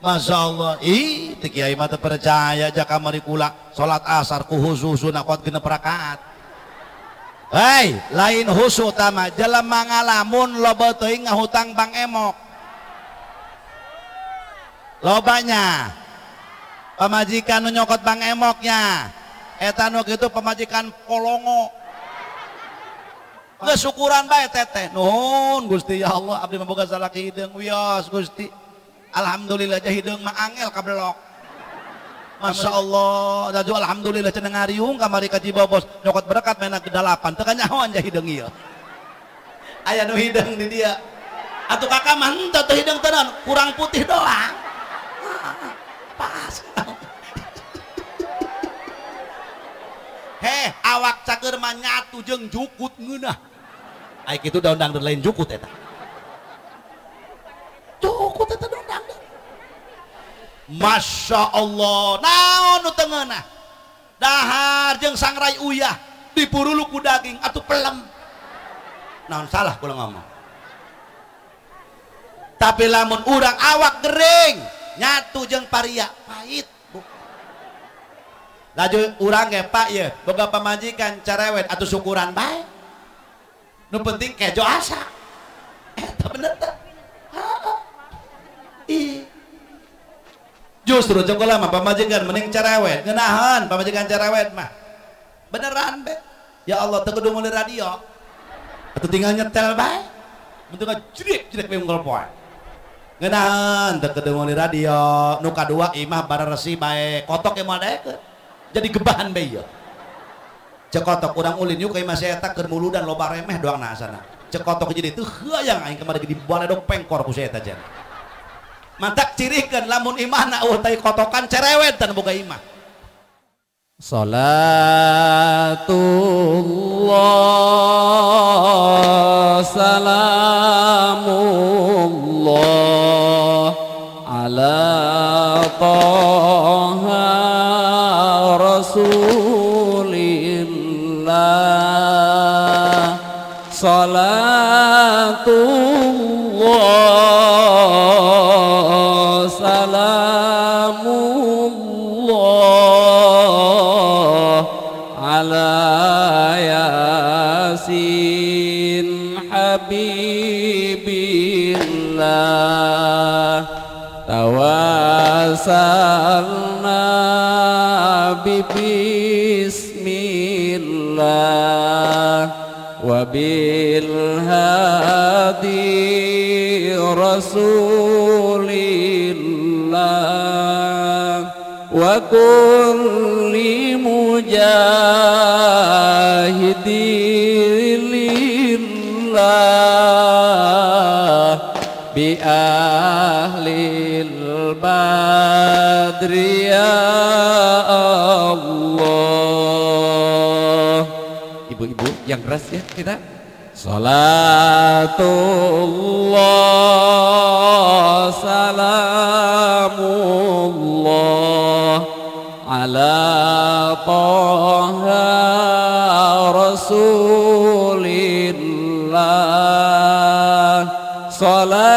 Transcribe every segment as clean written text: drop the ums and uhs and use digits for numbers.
Masya Allah, ih, teu kiai mah teu percaya ja kamari kula salat asar ku husu-husuna kuat 6 rakaat. Hei, lain husu tama jelema ngalamun loba teuing ngahutang Bang Emok. Lobanya pamajikan nu nyokot Bang Emoknya. Eta nu kitu pamajikan polongo. Geus syukuran bae teteh. Nuhun Gusti ya Allah, abdi mah boga salaki hideung wios Gusti. Alhamdulillah aja hideung mah angel kabelok. Masya Allah, daju alhamdulillah cenah ngariung kamari ka Cibobos nyokot berkat mena ke 8 teu kanyahoan ja hideung ieu. Aya nu hideung di dia. Atuh kakak mah henteu teu hideung teu naon, kurang putih doang. Pas. Heh, awak cager mah nyatu jeung jukut ngeunah. Ai kitu daun dangdut lain jukut eta. Jukut eta daun dangdut. Masya Allah, naon nu teu ngeunah? Dahar jeung sangrai uyah dipurulu ku daging atuh pelem. Naon salah kula ngomong. Tapi lamun urang awak gering nyatu jeung paria pahit. Laju urang ge Pak ye boga pamajikan cerewet atuh syukuran bae. Nu penting kejo asa. Eta bener teh. Ih. Justru cek kula mah pamajikan mending cerewet, ngeunaheun pamajikan cerewet mah. Beneran be. Ya Allah teu kudu meuli radio. Atuh tinggal nyetel bae. Bentuk jrek-jrek we unggal poe. Ngeunaheun teu kudu meuli radio. Nu kadua imah bararesi bae, kotok ge moal daekeun. Jadi gebahan bae ieu. Cek kotok urang ulin yuk ka imah si eta keur muludan loba remeh doang na asana. Cek kotok jadi teu hayang aing kamari di baledog pengkor ku si eta jan. Mantak cirikeun lamun imahna eueuh tai kotokan cerewet tan boga imah. Salatullah salamullah ala Taha Rasulillah. Salatullah salamullah ala Yasin Habibillah. Tawassalna bi bismillah wa bil hadi rasulillah wa kulli mujahidin lillah bi ahlil badri ya Allah. Ibu-ibu yang keras ya kita. Salatullah salamullah ala Taha Rasulillah. Salatullah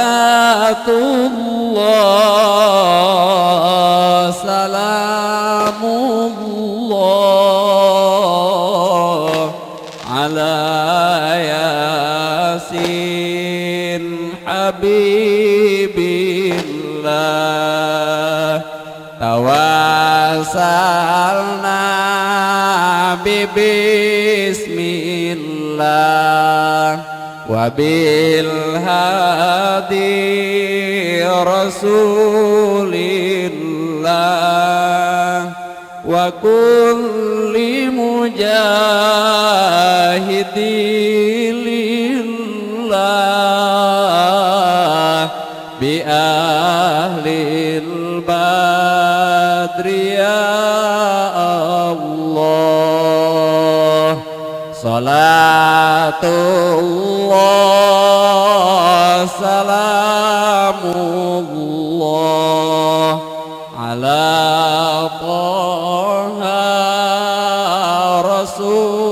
salamullah ala Yasin Habibillah. Tawassalna bi bismillah wa bil hadi rasulillah wa kulli mujahidin lillah bi ahlil badri ya Allah. Salatullah salamullah ala Taha Rasulillah.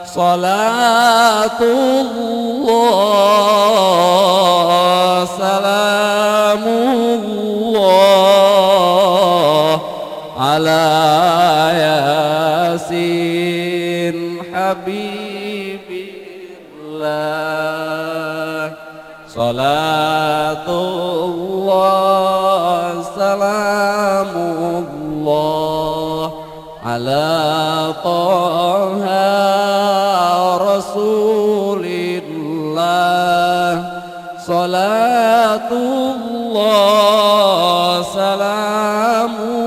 Salatullah Salatullah salamullah ala Taha Rasulillah. Salatullah salamullah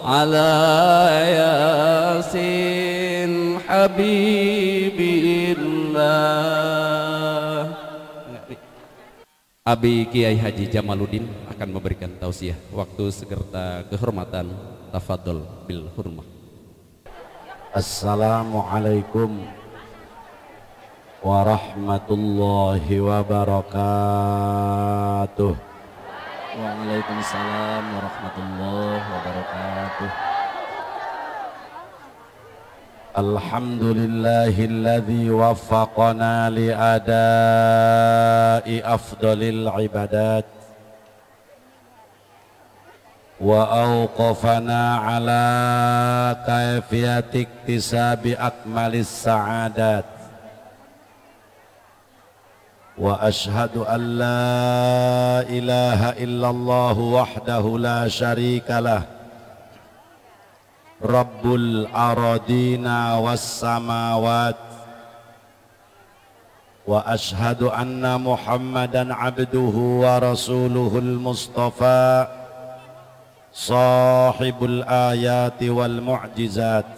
ala Yasin habibillah. Abi Kiai Haji Jamaluddin akan memberikan tausiah. Waktu segerta kehormatan, tafadhol bil hurmah. Assalamualaikum warahmatullahi wabarakatuh. Waalaikumsalam warahmatullahi wabarakatuh. Alhamdulillahilladzi waffaqana li adai afdalil ibadat wa awqafana ala kayfiyati iktisabi akmalis sa'adat. Wa ashhadu an la ilaha illallah wahdahu la syarika lah Rabbul aradina was samawat. Wa ashhadu anna Muhammadan abduhu wa rasuluhul mustafa sahibul ayati wal mu'jizat.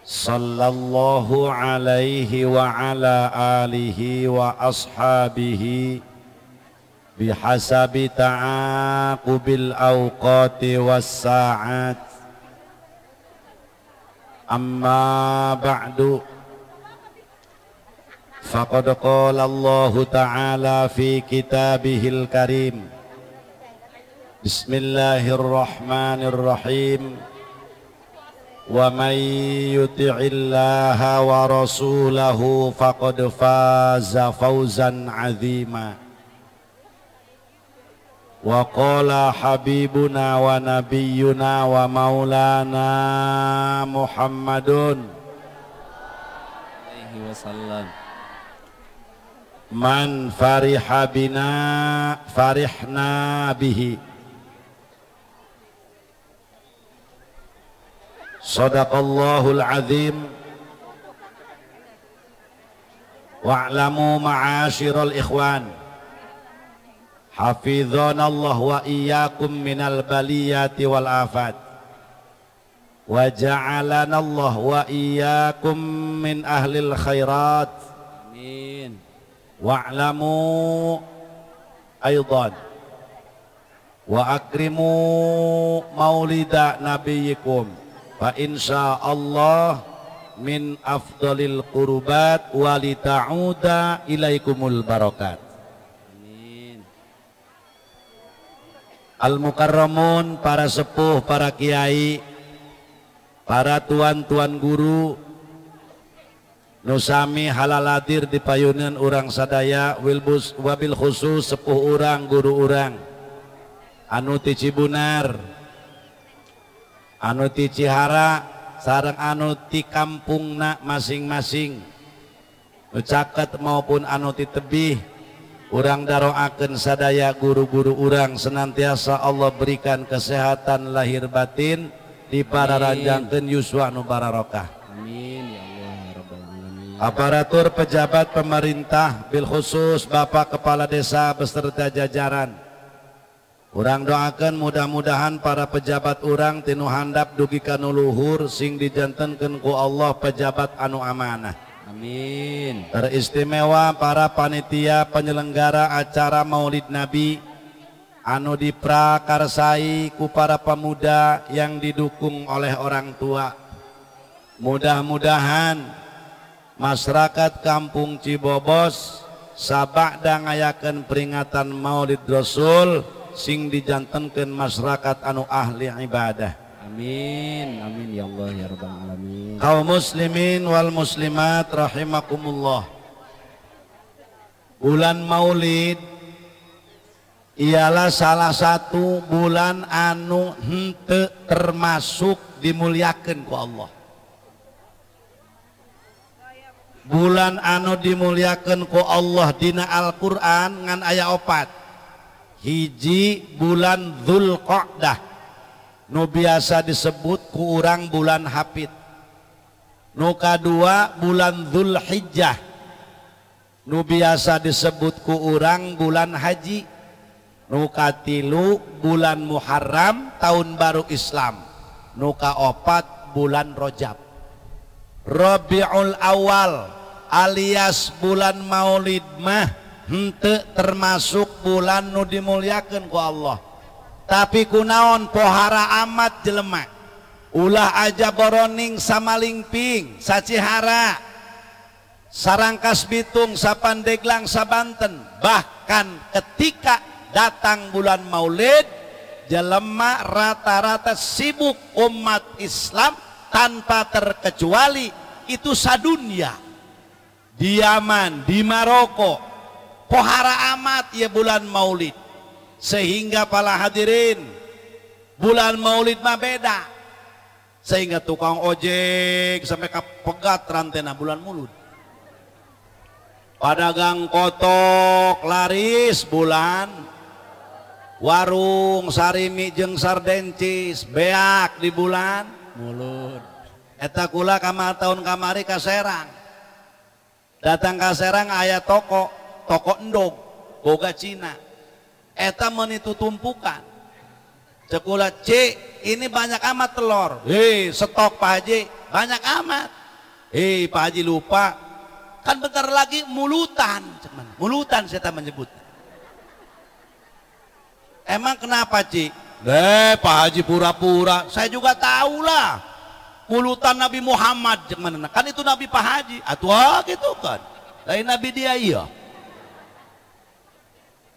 Sallallahu alaihi wa ala alihi wa ashabihi bihasabi ta'aqubil awqati was sa'at. Amma ba'du, faqad qala Allahu ta'ala fi kitabihil karim. Bismillahirrahmanirrahim. Wa man yuti'illaha wa rasulahu faqad faza fawzan 'azima. Wa qala habibuna wa nabiyyuna wa maulana Muhammadun alaihi wasallam. Man fariha bina farihna bihi. Sadaqallahul azim. Wa'lamu ma'asyiral ikhwan, hafizanallah wa iyyakum minal baliyati wal afat, wa ja'alanallah wa iyyakum min ahlil khairat. Amin. Wa'lamu aidan wa akrimu maulida nabiyikum fa insyaallah min afdalil qurbat wa lita'uda ilaikumul barakat. Amin. Al-mukarramun, para sepuh, para kiai, para tuan-tuan guru nusami halaladir di payunan urang sadaya, wilbus wabil khusus sepuh urang, guru urang anu ti Cibunar, anu ti Cihara, sareng anu ti kampungna masing-masing, nu caket maupun anu ti tebih. Urang daroakeun sadaya guru-guru urang senantiasa Allah berikan kesehatan lahir batin, dipararanjangkeun yuswa nu bararokah. Amin ya Allah ya rabbal alamin. Aparatur pejabat pemerintah bil khusus Bapak Kepala Desa beserta jajaran, urang doakan mudah-mudahan para pejabat urang tinu handap dugi ka nu luhur sing dijantenkeun ku Allah pejabat anu amanah. Amin. Teristimewa para panitia penyelenggara acara Maulid Nabi anu diprakarsai ku para pemuda yang didukung oleh orang tua. Mudah-mudahan masyarakat Kampung Cibobos sabada ngayakeun peringatan Maulid Rasul sing dijantenkeun masyarakat anu ahli ibadah. Amin amin ya Allah ya rabbal alamin. Kaum muslimin wal muslimat rahimakumullah. Bulan Maulid ialah salah satu bulan anu henteu termasuk dimuliakeun ku Allah. Bulan anu dimuliakeun ku Allah dina Al-Qur'an ngan aya opat. Hiji bulan Dzulqa'dah nu biasa disebut ku urang bulan Hafid. Nu kadua bulan Dzulhijjah nu biasa disebut ku urang bulan Haji. Nu katilu bulan Muharram tahun baru Islam. Nu kaopat bulan Rajab. Rabiul Awal alias bulan Maulid mah henteu termasuk bulan nu dimuliakeun ku Allah. Tapi kunaon pohara amat jelema. Ulah aja boroning samalingping, sacihara, sarangkas bitung, sapandeglang, sabanten. Bahkan ketika datang bulan Maulid, jelema rata-rata sibuk umat Islam tanpa terkecuali itu sadunia. Di Yaman, di Maroko, pohara amat ya bulan Maulid. Sehingga para hadirin, bulan Maulid mah beda. Sehingga tukang ojek sampai kapegat rantena bulan Mulud. Padagang kotok laris bulan, warung sarimi jeung sardencis beak di bulan Mulud. Eta kula kamar tahun kamari ka Serang. Datang ka Serang aya toko, toko endog boga Cina. Eta menitu tumpukan. Cek kula, "C, ini banyak amat telur." "Hei, stok Pak Haji, banyak amat." "Hei, Pak Haji lupa. Kan bentar lagi mulutan." Mulutan saya menyebut. "Emang kenapa, Ci?" "Pak Haji pura-pura." "Saya juga tahu lah. Mulutan Nabi Muhammad." Kan itu Nabi Pak Haji. Atuh gitu kan. Lain Nabi dia iya.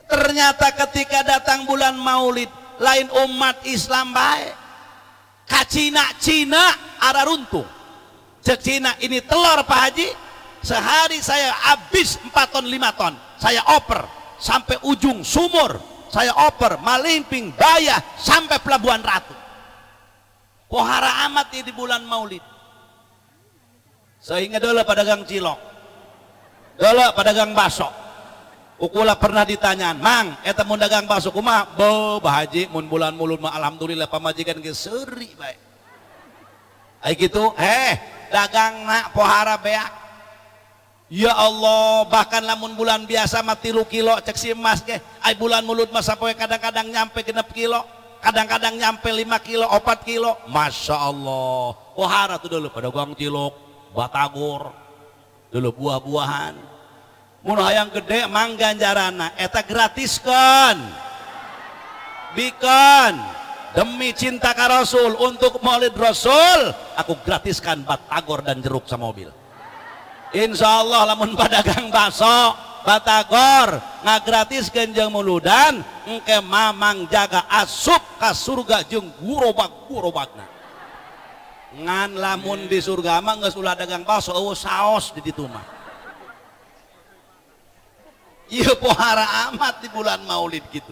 Ternyata ketika datang bulan Maulid, lain umat Islam baik. Ka Cina-Cina arah runtung. Cek Cina, "Ini telur Pak Haji, sehari saya habis 4 ton 5 ton. Saya oper sampai ujung sumur, saya oper Malimping, Bayah sampai Pelabuhan Ratu." Pohara amat ini di bulan Maulid. Sehingga dulu pedagang cilok, dulu pedagang bakso. Ukula pernah ditanyaan, "Mang, eta mun dagang bakso kumaha?" "Bo, Bah Haji, mun bulan Mulud mah alhamdulillah pamajikan geus seuri bae." Ai kitu, dagangna pohara beak. Ya Allah, bahkan lamun bulan biasa mah 3 kilo cek si emas ge. Ai bulan Mulud mah sapoe kadang-kadang nyampe 6 kilo, kadang-kadang nyampe 5 kilo, 4 kilo. Masya Allah. Pohara tuh dulu pedagang cilok, batagor, dulu buah-buahan. Mun hayang gede mang ganjarana eta gratiskeun. Bikeun demi cinta ka Rasul, untuk Maulid Rasul aku gratiskan batagor dan jeruk sama mobil. Insya Allah lamun pedagang bakso batagor ngagratiskeun jeung muludan, engke mamang jaga asup ka surga jeung gurobag-gurobagna. Ngan lamun di surga mah geus ulah dagang bakso, eueuh saos di ditu mah. Ieu pohara amat di bulan Maulid gitu.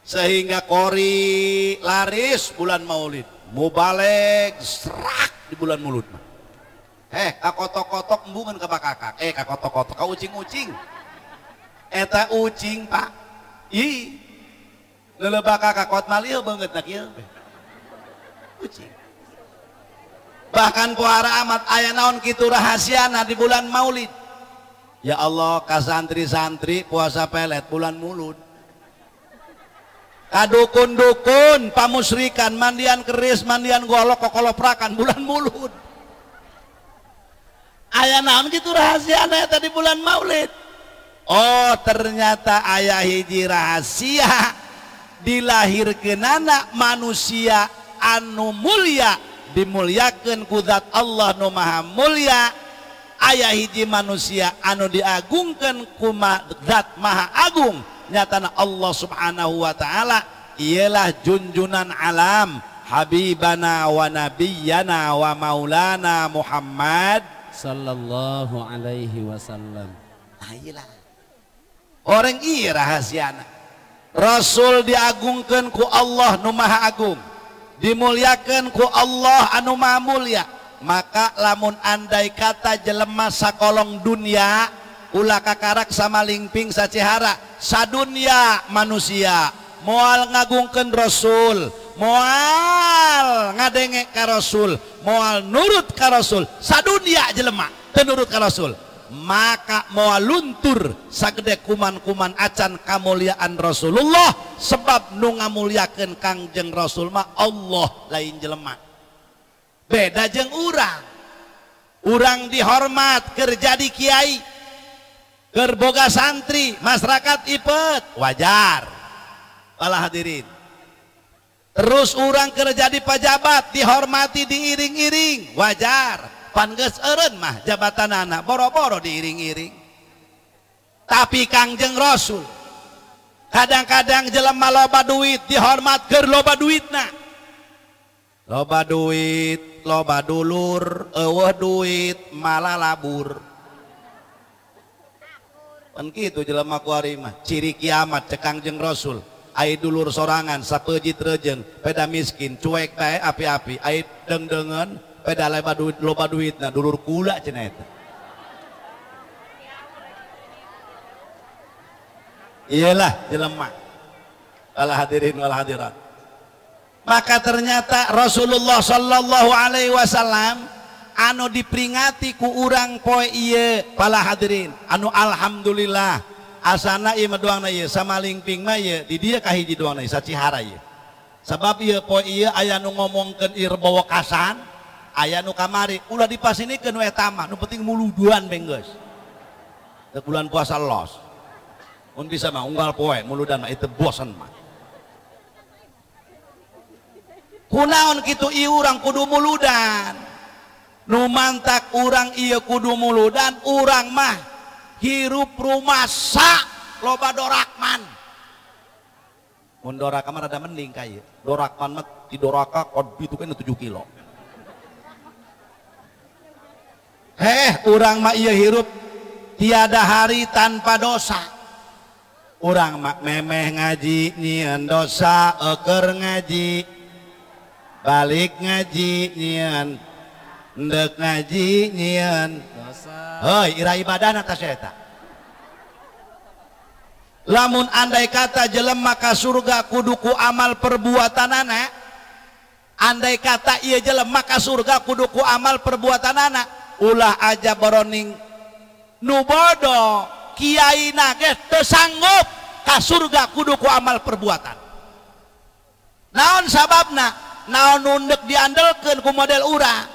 Sehingga kori laris bulan Maulid, mubalek serak di bulan Mulud mah. Kakotok-kotok embungan ka bakakak, kakotok-kotok ka ucing-ucing. Eta ucing, Pak. Ih. Leuleuh bakakak kot malih beungeut na kieu. Ucing. Bahkan pohara amat aya naon kitu rahasiana di bulan Maulid. Ya Allah, ka santri-santri puasa pelet bulan Mulud. Ka dukun-dukun pamusrikan, mandian keris, mandian golok, kokoloprakan bulan Mulud. Aya naon kitu rahasiana eta di bulan Maulid. Oh, ternyata aya hiji rahasia dilahirkeunana manusia anu mulia, dimuliakeun ku zat Allah nu maha mulia. Aya hiji manusia anu diagungkeun ku zat maha agung, nyatana Allah Subhanahu wa taala, ialah junjunan alam, habibana wa nabiyyana wa maulana Muhammad sallallahu alaihi wasallam. Ayolah. Orang iya rahasiana. Rasul diagungkeun ku Allah nu maha agung, dimuliakeun ku Allah anu maha mulia. Maka lamun andai kata jelema sakolong dunia ulah kakarak sama lingping sacihara sadunia manusia moal ngagungkeun Rasul, moal ngadenge ka Rasul, moal nurut ka Rasul, sadunia jelema teu nurut ka Rasul, maka moal luntur sagede kuman-kuman acan kamuliaan Rasulullah, sebab nu ngamuliakeun Kangjeng Rasul mah Allah lain jelema. Beda jeung urang. Urang dihormat keur jadi kiai, keur boga santri, masyarakat ipet, wajar. Para hadirin. Terus urang keur jadi pejabat dihormati diiring-iring, wajar. Pan geus eureun mah jabatanana boro-boro diiring-iring. Tapi Kangjeng Rasul kadang-kadang jelema loba duit dihormat keur loba duitna. Loba duit, loba dulur, eueuh duit malah labur. Pan kitu jelema kuari mah, ciri kiamat cek Kangjeng Rasul. Ai dulur sorangan sapeujit rejeung, peda miskin, cuek bae api-api, ai deung-deungeun peda loba duit, loba duitna dulur kula cenah eta. Iyalah jelema. Al hadirin wal hadirat. Maka ternyata Rasulullah sallallahu alaihi wasallam anu diperingati ku urang poe ieu para hadirin, anu alhamdulillah asana ieu mah doangna ieu sama lingping mah ieu di dieu kahiji doangna ieu sacihara ieu. Sebab ieu poe ieu aya nu ngomongkeun ieu wekasan, aya nu kamari ulah dipasinikeun we eta mah, nu penting muluduan be geus. Teu bulan puasa los. Mun bisa mah unggal poe muludan mah itu bosen mah. Kunaon kitu ieu urang kudu muludan. Nu mantak urang ieu kudu muludan, urang mah hirup rumasa loba dorakman. Mun doraka mah rada mending ka ieu. Dorakman mah ti doraka kod itu kan 7 kilo. Heh, urang mah ieu hirup tiada hari tanpa dosa. Urang mah memeh ngaji nyieun dosa, eueur ngaji balik ngaji nyieun, ndek ngaji nyieun dosa. Heuy, ira ibadahna tas eta. Lamun andai kata jelema ka surga kudu ku amal perbuatanana, andai kata ieu jelema ka surga kudu ku amal perbuatanana, ulah aja boroning nu bodoh kiai na ge teu sanggup ka surga kudu ku amal perbuatan. Naon sababna? Naon nundek diandelkeun ku model urang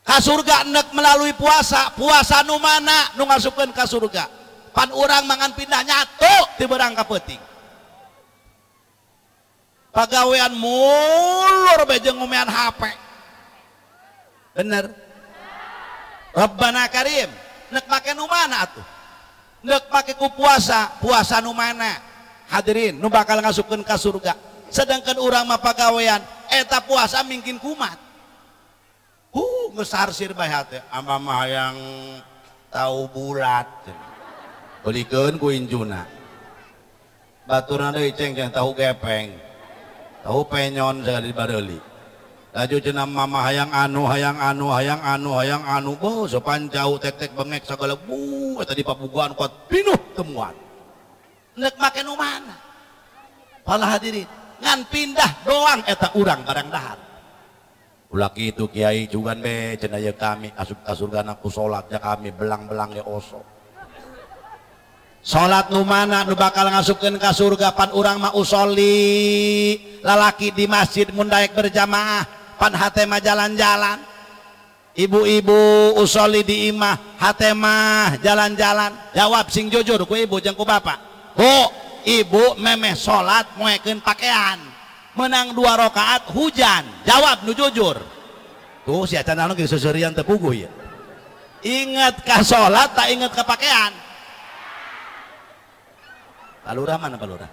ka surga nek melalui puasa, puasa nu mana nu ngasupkeun ka surga? Pan urang mangan pindah nyatu ti beurang ka peuting. Pagawean mulur be jeung ngomean HP. Bener. Rabbana Karim, nek make nu mana atuh? Nek make ku puasa, puasa nu mana? Hadirin, nu bakal ngasupkeun ka surga. Sedangkan urang mah pagawean eta puasa mingkin kumat. Geus sarsir bae hate, ama mah hayang tahu bulat. Belikeun ku injuna. Baturna deui ceng ceng tahu gepeng. Tahu penyon sagala dibareuli. Laju cenah mama hayang anu hayang anu hayang anu hayang anu beuh sopan jauh tek-tek bengek sagala bu eta dipapuguan kuat pinuh temuan. Nek make nu mana? Para hadirin, ngan pindah doang eta urang barang dahar. Ulah kitu kiai jugan be cenah ye kami asup ka surgana ku salat ya kami belang-belang ge oso. Salat nu mana nu bakal ngasupkeun ka surga pan urang mah usolli lalaki di masjid mun daek berjamaah pan hate mah jalan-jalan. Ibu-ibu usolli di imah hate mah jalan-jalan. Jawab sing jujur ku ibu jeung ku bapak. Bu, ibu memeh salat moekeun pakaian. Menang 2 rakaat hujan. Jawab nu jujur. Tuh si acan anu geus seuseurian teu puguh ieu. Ingat ka salat tak ingat ka pakaian. Pak Lurah mana Pak Lurah?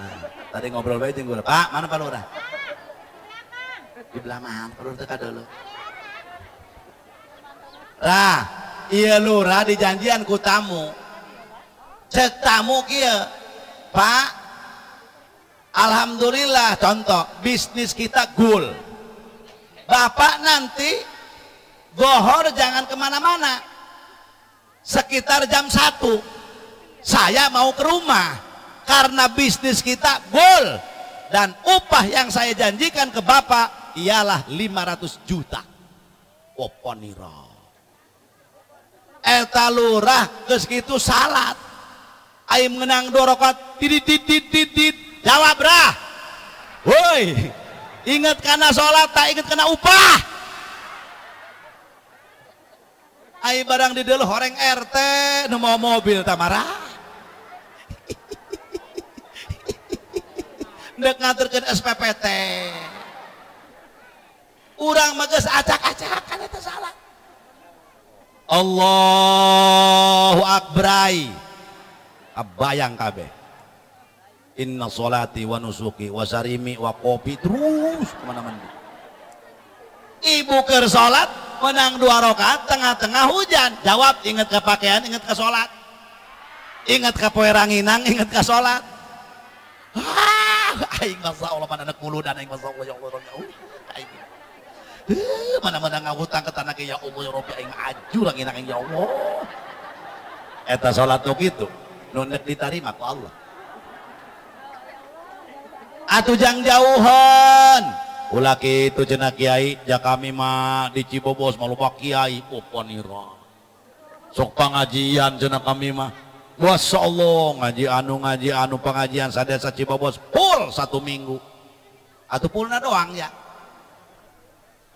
Nah, tadi ngobrol bae jeung gua. Pak, mana Pak Lurah? Di belah mana? Pak Lurah teh dulu. Lah, ieu lurah dijanjian ku tamu. Cek tamu kieu, Pak, alhamdulillah contoh bisnis kita goal. Bapak nanti gohor jangan kemana-mana, sekitar jam 1 saya mau ke rumah karena bisnis kita gol dan upah yang saya janjikan ke bapak ialah 500 juta. Oponira eta lurah geus kitu salat aing menang 2 rakaat tidit jawab rah, woi ingat karena sholat tak ingat karena upah. Ai barang di dulu horeng RT nu mau mobil tak marah. Ndek ngaturkeun SPPT. Urang mah geus acak-acakan eta salah. Allahu akbar. Abayang kabeh. Inna sholati wa nusuki wa sarimi wa kopi terus kemana-mana. Ibu keur sholat menang 2 rakaat tengah-tengah hujan, jawab ingat ke pakaian, ingat ke sholat, ingat ke poe ranginang, ingat ke sholat. Ah, aing masa Allah mana anak dan aing masa Allah ya Allah ya Allah. Aing mana-mana ngahutang ke tanah ya Allah ya Rabbi aing aju ranginang ya Allah. Eta sholat nu kitu nu nek ditarima ku Allah. Atuh jang jauhan ulah kitu cenah kiai, ja kami mah di Cibobos mah loba kiai oponira sok pengajian cenah kami mah, Masya Allah ngaji anu pengajian sadesa Cibobos full 1 minggu atuh fullna doang ya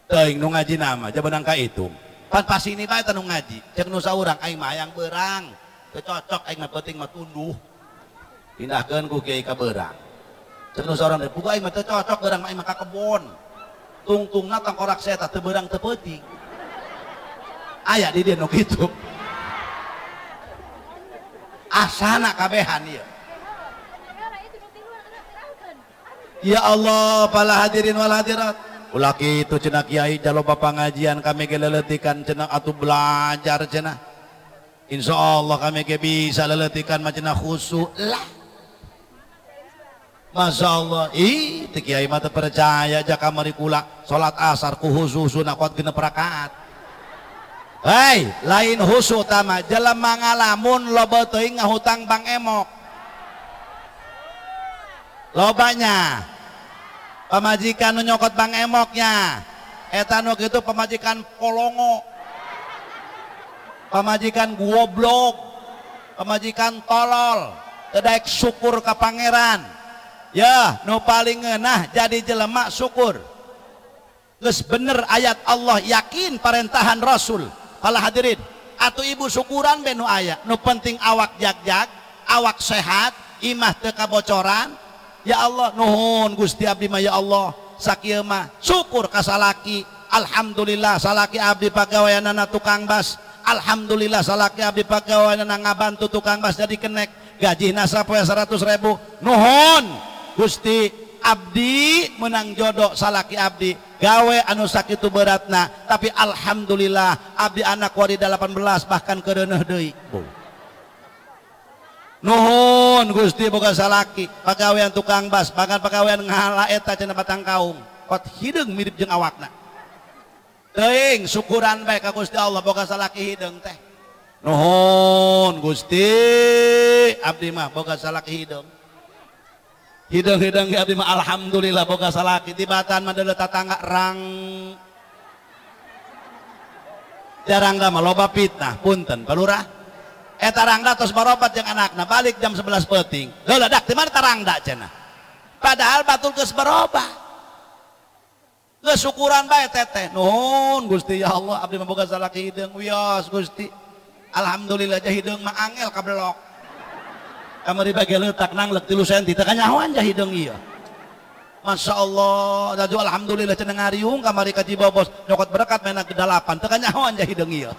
teuing nu ngaji nama ja beunang ka itu pan pasini bae teh nu ngaji ceuk nu saurang aing mah hayang beurang teu cocok aing mah penting mah tunduh pindahkeun ku kiai ka beurang. Terus orang dari buka aing mah teu cocok beurang aing mah ka kebon. Tungtungna tangkorak saya teu beurang teu peuting. Aya di dieu nu kitu. Asana kabehan ieu. Ya Allah, para hadirin wal hadirat. Ulah kitu cenah kiai jaloba pangajian kami ge leleutikan cenah atuh belajar cenah. Insyaallah kami ge bisa leleutikan mah cenah khusyuk lah. Masya Allah, ih, teu kiai mah teu percaya ja kamari kula salat asar ku khususuna kuat 6 rakaat. Hei, lain khusu tama jelema ngalamun loba teuing ngahutang Bang Emok. Lobanya pamajikan nu nyokot Bang Emoknya. Eta nu kitu pamajikan polongo. Pamajikan goblok, pamajikan tolol, teu daek syukur ka pangeran. Ya, nu paling ngeunah jadi jelema syukur. Geus bener ayat Allah, yakin parentahan Rasul. Pala hadirin, atuh ibu syukuran be nu aya. Nu penting awak jag-jag, awak sehat, imah teu kabocoran. Ya Allah, nuhun Gusti abdi mah ya Allah. Sakieu mah syukur ka salaki. Alhamdulillah salaki abdi pagaweanana tukang bas. Alhamdulillah salaki abdi pagaweanana ngabantu tukang bas jadi kenek. Gajihna sapoe 100.000. Nuhun Gusti abdi menang jodoh salaki abdi gawe anu sakitu beratna tapi alhamdulillah abdi anak wari 18 bahkan kereuneuh deui. Nuhun Gusti boga salaki pagawean tukang bas bahkan pagawean ngala eta cenah batang kaung kot hideung mirip jeung awakna. Teuing syukuran bae ka Gusti Allah boga salaki hideung teh. Nuhun Gusti abdi mah boga salaki hideung. Hidung-hidung ge abdi mah alhamdulillah boga salaki tibatan mah deuleu tatangga rang jarang da mah loba fitnah punten palurah eta rangda tos barobat jeung anakna balik jam 11 peuting leulah dak di mana tarangda cenah padahal batul geus berobat geus syukuran bae teteh nuhun Gusti ya Allah abdi mah boga salaki hideung wios Gusti alhamdulillah ja hideung mah angel kabelok kamari bagi letak nanglek 3 senti teu kanyahoan ja hideung ieu. Masya Allah, daju alhamdulillah cenah ngariung kamari ka Cibobos nyokot berkat menak ke 8 teu kanyahoan ja hideung ieu.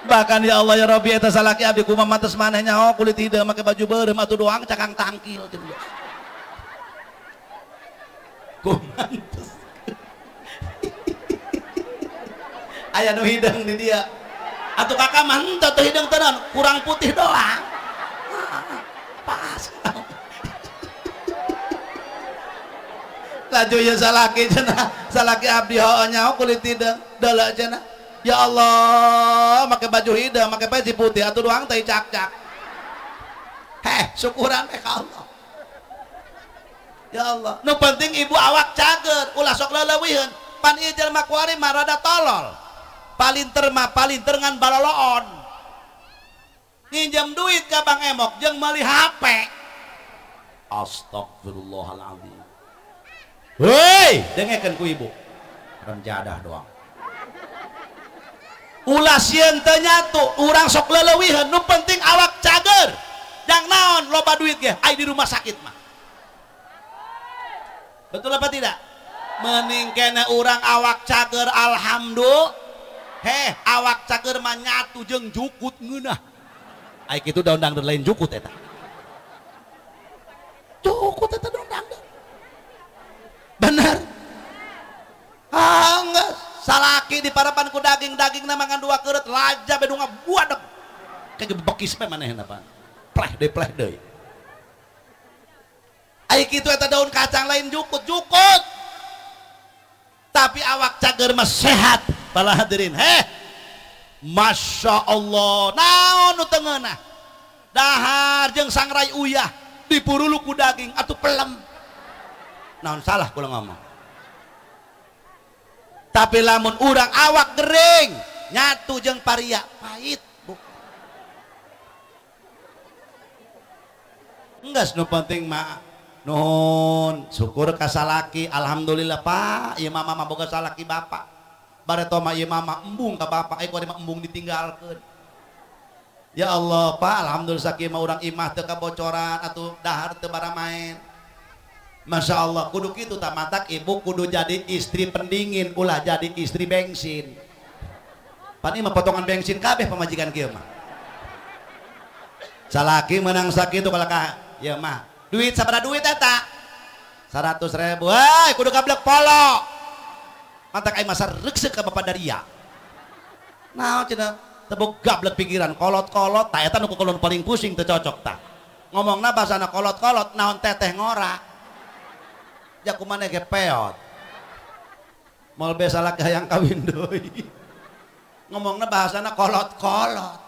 Bahkan ya Allah ya Rabbi eta salaki abdi kumaha mantes maneh nyaho kulit hideung make baju beureum atuh doang cakang tangkil. Kumantes aya nu hideung di dia atuh kakak mah henteu teu hideung tenan kurang putih doang pas. Laju ya salaki cenah, salaki abdi heueuh nyaho kulit hideung, deuleu cenah. Ya Allah, make baju hideung, make peci putih atuh doang teh cak-cak. Heh, syukuran teh ka Allah. Ya Allah, nu penting ibu awak cager, ulah sok leuweuheun. Pan ieu jelema kuari mah rada tolol. Palinter mah palinter ngan baloloon. Nginjem duit ka Bang Emok jeung meuli HP. Astagfirullahaladzim. Hei, dengekeun ku ibu. Remjadah doang. Ulah sieun teu nyatu, urang sok leuweuheun, nu penting awak cager. Jang naon loba duit ge, ai di rumah sakit mah. Betul apa tidak? Mending kene urang awak cager alhamdulillah. Heh, awak cager mah nyatu jeung jukut ngeunah. Ai kitu daun dangdut lain jukut eta. Jukut eta daun dangdut. Bener. Ah, enggak. Salaki di parapan ku daging, dagingna mangan dua keureut laja bedunga buadeg. Kayak bekis pe manehna pan. Pleh deui. Ai kitu eta daun kacang lain jukut, jukut. Tapi awak cager mah sehat bala hadirin. Heh. Masya Allah, naon nu teu ngeunah. Dahar jeung sangrai uyah dipurulu ku daging atuh pelem. Naon salah kula ngomong. Tapi lamun urang awak gering nyatu jeung paria pahit, Bu. Enggeus nu penting mah nuhun syukur ka salaki, alhamdulillah Pak, ieu mama mah boga salaki bapak. Bareto mah ieu mama embung ka bapak, ai kuari mah embung ditinggalkeun. Ya Allah Pak, alhamdulillah sakieu mah urang imah teu kabocoran atuh dahar teu baramaen. Masya Allah, kudu kitu tak matak ibu kudu jadi istri pendingin, ulah jadi istri bensin. Pan ieu mah potongan bensin kabeh pamajikan kieu mah. Salaki menang sakitu kalau ka ieu mah. Duit sabaraha duit eta? 100.000. Hei, kudu gablek polo. Matak aing masa reukseuk ka Bapak Daria. Naon cenah teu gablek pikiran kolot-kolot, tah eta nu kukulon paling pusing teu cocok tah. Ngomongna basana kolot-kolot, naon teteh ngora. Ya kumane ge peot. Moal be salaki hayang kawin deui. Ngomongna bahasana kolot-kolot.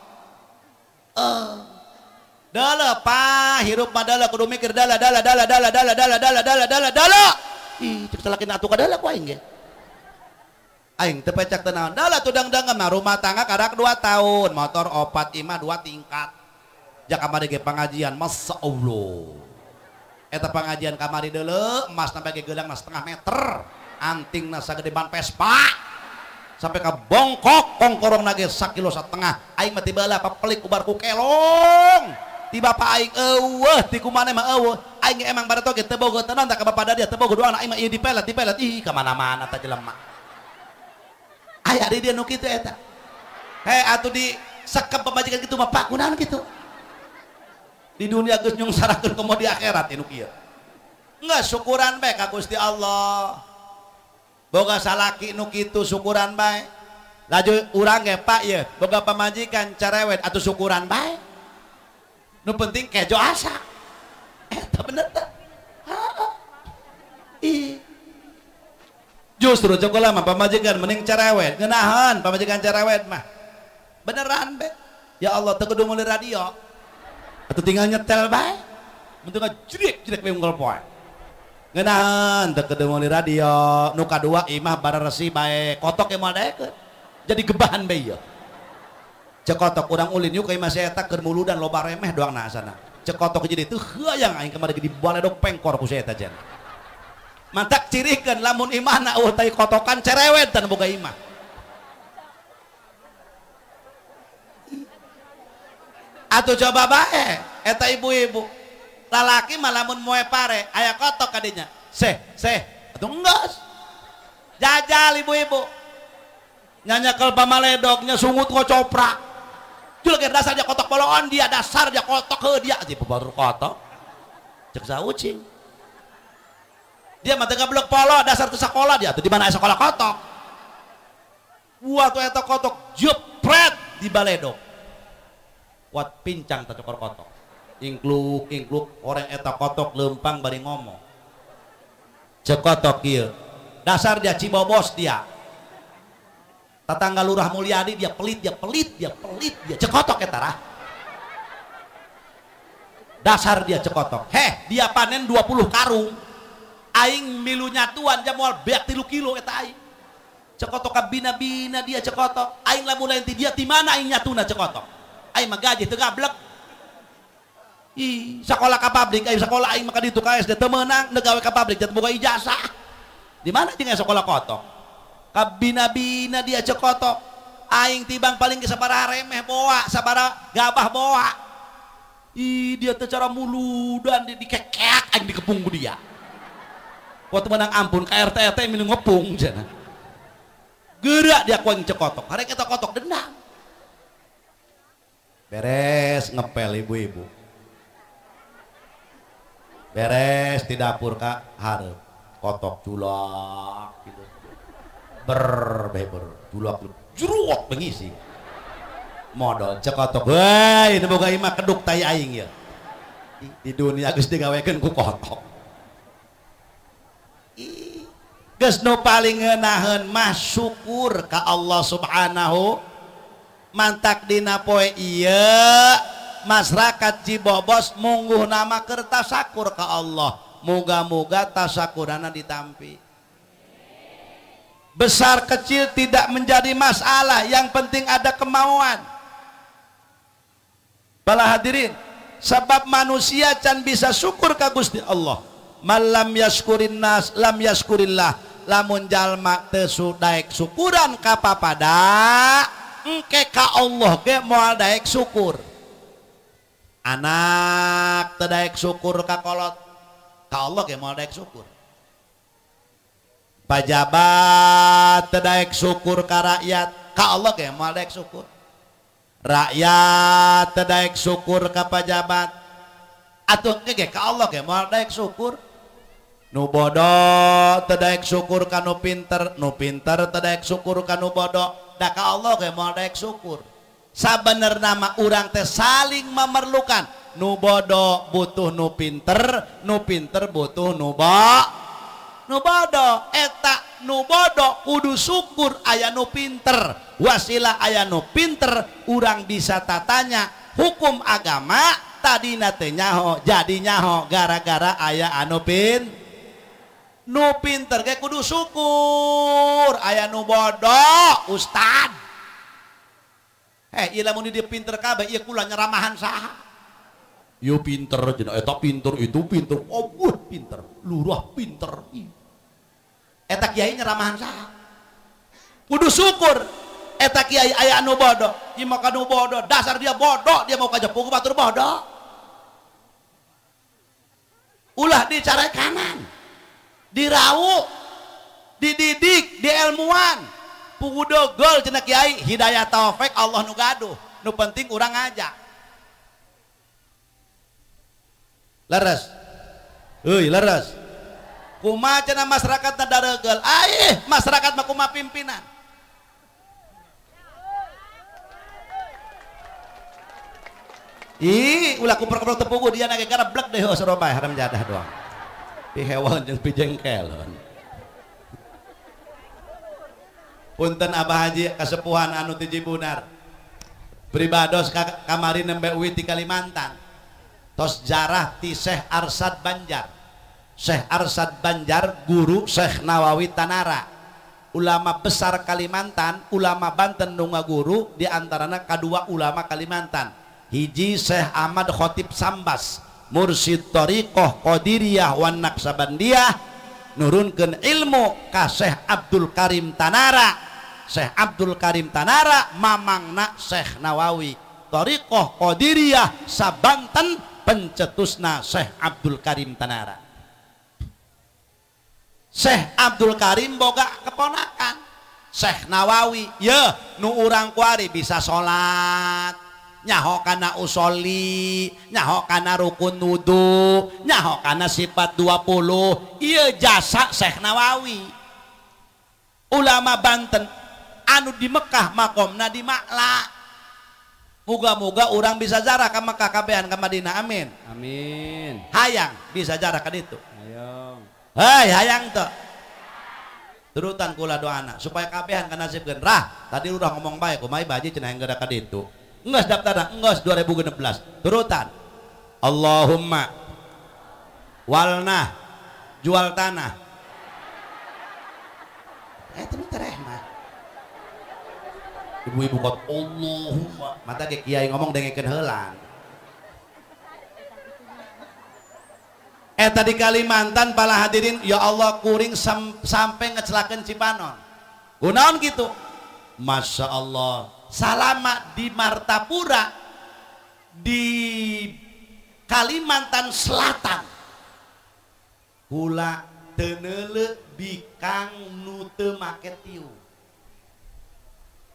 Dala pa hirup mah dala kudu mikir dala dala dala dala dala dala dala dala dala dala. Ih, cek salaki atuh ka dala ku aing ge. Aing teu pecak teu naon. Dala tuh dangdang mah rumah tangga karak 2 tahun, motor 4 imah 2 tingkat. Jak kamari ge pangajian, Masya Allah. Eta pangajian kamari deuleu, emas sampai ge geulangna setengah meter, antingna sagede ban Vespa. Sampai ka bongkok kongkorongna ge sakilo setengah. Aing mah tibalah papelik ubar ku kelong. Ti bapak aing eueuh, ti kumaneh mah eueuh. Aing emang bareto ge teu boga teu naon ka bapak dia teu boga doang aing mah ieu dipelet ih ka mana-mana ta jelema. Aya di dia nu kitu eta. Heh atuh di sekep pamajikan kitu mah Pak kunaon kitu. Di dunia geus nyungsarakeun komo di akhirat nu kieu. Enggeus syukuran bae ka Gusti Allah. Boga salaki nu kitu syukuran bae. Laju urang ge Pak ye, boga pamajikan cerewet atuh syukuran bae. Nu penting kejo asa. Eta bener teh. Ih. Justru cek kula mah pamajikan mending cerewet, ngeunaheun pamajikan cerewet mah. Beneran be. Ya Allah teu kudu meuli radio. Atuh tinggal nyetel bae. Mun teu jrek-jrek we unggal poe. Ngeunaheun teu kudu meuli radio. Nu kadua imah bararesi bae, kotok ge moal daekeun. Jadi gebahan bae ieu. Cek kotok urang ulin yuk ka imah si eta keur muludan loba remeh doang na asana. Cek kotok jadi teu hayang aing kamari di baledog pengkor ku si eta jen. Mantak cirikeun lamun imahna eueuh tai kotokan cerewet tan boga imah. Atuh coba bae eta ibu-ibu. Lalaki mah lamun moe pare aya kotok kadinya. Seh, seh atuh enggeus. Jajal ibu-ibu. Nyanyakel pamaledognya sungut ngocoprak. Julek dasar dia kotok boloon dia dasar dia kotok heuh dia di batur kotok. Cek saucing. Dia mah teu gablek polo dasar teu sakola dia tuh di mana aya sekolah kotok. Buah tuh eta kotok jepret di baledog. Kuat pincang teh cokor kotok. Ingkluk ingkluk orang eta kotok lempang bari ngomong. Cekotok ieu. Dasar dia Cibobos dia. Tetangga Lurah Mulyadi dia pelit, dia pelit, dia pelit, dia cekotok eta rah. Dasar dia cekotok. Heh, dia panen 20 karung. Aing milu nyatuan jam moal beak 3 kilo eta aing. Cekotok kabina-bina dia cekotok. Aing lamun lain ti dia ti mana aing nyatuna cekotok. Aing mah gaji teu gablek. Ih, sekolah ka pabrik, aing sekolah aing mah ka ditu ka SD teu meunang, negawe ka pabrik teu boga ijazah. Di mana jeung sekolah kotok? Kabina-bina dia cekotok. Aing tibang paling ke sabaraha remeh boa, sabaraha gabah boa. Ih, dia teh cara muludan dikekeak aing dikepung ku dia. Waktu menang ampun ka RT RT minum ngepung cenah. Gerak dia ku aing cekotok. Harek eta kotok dendam. Beres ngepel ibu-ibu. Beres di dapur ka hareup. Kotok culak gitu. Berbeber culak jeruk pengisi. Modal cekotok, woi, ini boga imah keduk tai aing ya. Di dunia geus digawekeun ku kotok. Geus nu paling ngeunaheun mah syukur ka Allah Subhanahu. Mantak dina poe ieu masyarakat Cibobos mungguh nama keur tasakur ka Allah. Moga-moga tasakurana ditampi. Besar kecil tidak menjadi masalah, yang penting ada kemauan. Bala hadirin, sebab manusia can bisa syukur ka Gusti Allah. Malam yaskurin nas, lam yaskurillah. Lamun jalma teu daek syukuran ka papada, engke ka Allah ge moal daek syukur. Anak teu daek syukur ka kolot, ka Allah ge moal daek syukur. Pajabat teu daek syukur ka rakyat, ka Allah ge moal daek syukur. Rakyat teu daek syukur ka pajabat, atuh ge ka Allah ge moal daek syukur. Nu bodoh teu daek syukur ka nu pinter, nu pinter teu daek syukur ka nu bodoh, da ka Allah ge moal daek syukur. Sabenerna mah urang teh saling memerlukan. Nu bodoh butuh nu pinter, nu pinter butuh nu bodoh. Eta nu bodoh kudu syukur aya nu pinter. Wasilah aya nu pinter urang bisa tatanya hukum agama tadina teh nyaho jadi nyaho gara-gara aya anu nu pinter ge kudu syukur aya nu bodoh ustad. Heh, ieu lamun dia pinter kabeh ieu kula nyeramahan saha? Ieu pinter cenah eta pinter itu pinter, oh pinter, lurah pinter. Eta kiai nyeramahan saha? Kudu syukur eta kiai aya anu bodoh, ieu mah kanu bodoh, dasar dia bodoh, dia mau ka Jepang batur bodoh. Ulah dicarekanan, dirawu, dididik, dielmuan. Pugu dogol cenah kiai, hidayah taufik Allah nu gaduh, nu penting urang ngajak. Leres. Euy, leres. Kumaha cenah masyarakat teh dareugel? Aih, masyarakat mah kumaha pimpinan. Ih, ulah kuper-kuper tepugu dia nage gareblek deh sorobay haram jadah doang. Pihewan jeung pijengkelon. Punten Abah Haji kasepuhan anu ti Cibunar. Pribados kamari nembe uwi ti Kalimantan. Tos jarah ti Syekh Arsad Banjar. Syekh Arsad Banjar guru Syekh Nawawi Tanara. Ulama besar Kalimantan, ulama Banten nu ngaguru di antarana kadua ulama Kalimantan. Hiji Syekh Ahmad Khotib Sambas, mursyid thariqah Qadiriyah wan Naqsabandiyah, nurunkeun ilmu ka Syekh Abdul Karim Tanara. Syekh Abdul Karim Tanara mamangna Syekh Nawawi. Thariqah Qadiriyah sabanten pencetusna Syekh Abdul Karim Tanara. Syekh Abdul Karim boga keponakan Syekh Nawawi, ye nu urang kuari bisa salat, nyaho kana usoli, nyaho kana rukun wudu, nyaho kana sifat 20, ieu jasa Syekh Nawawi. Ulama Banten anu di Mekah makomna di Makla. Muga-muga urang bisa jarah ka Mekah kabehan ka Madinah, amin. Amin. Hayang bisa jarah ka ditu. Hayang. Hei hayang teu turutan kula doana supaya kabehan kanasibkeun rah tadi udah ngomong bae kumaha baji cenah geura ka ditu geus daftarna geus 2016 turutan Allahumma walna jual tanah eta nu tereh mah ibu-ibu kot Allahumma mata ge kiai ngomong dengekeun heula. Eta di Kalimantan para hadirin ya Allah kuring sampai ngecelakeun Cipanon kunaon gitu Masya Allah salama di Martapura di Kalimantan Selatan kula teu neuleuh bikang nu teu make tiung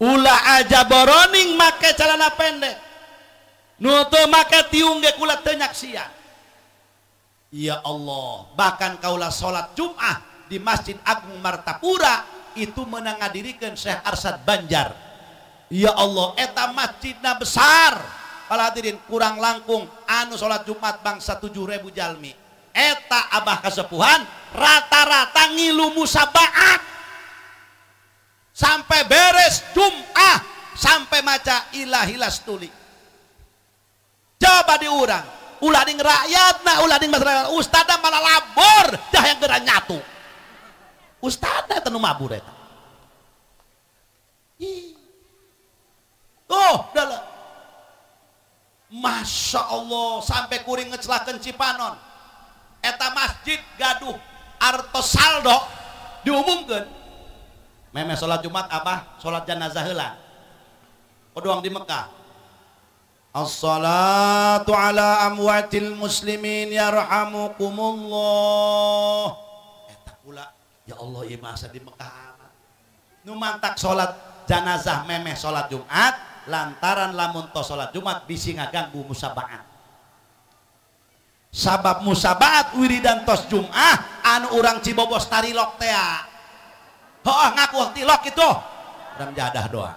ulah aja boroning make celana pendek nu teu make tiung ge kula teu nyaksian. Ya Allah, bahkan kaulah sholat Jum'ah di Masjid Agung Martapura itu menangadirikeun Syekh Arsyad Banjar. Ya Allah, eta masjidna besar. Para hadirin kurang langkung anu sholat Jumat bangsa 7.000 jalmi. Eta abah kasepuhan rata-rata ngilu musabaat sampai beres Jum'ah sampai maca ilahilas tuli. Coba diurang. Ulah ding rakyatna, ulah ding masyarakat, ustadna malah labor, dah yang geura nyatu. Ustadna eta nu mabur eta. Oh, dalah. Masya Allah, sampai kuring ngecelakeun Cipanon. Eta masjid gaduh artos saldo diumumkeun. Memeh salat Jumat abah salat jenazah heula. Kodoang di Mekah. As-salatu ala amwatil muslimin yarhamukumullah. Eta kula ya Allah ieu mah asa di Mekah amat. Nu mantak salat jenazah memeh salat Jumat lantaran lamun tos salat Jumat bisi ngaganggu musabaat. Sabab musabaat wiridan tos Jum'ah anu urang Cibobos tarilok tea. Heuh ngaku tilok kitu. Urang jadah doa.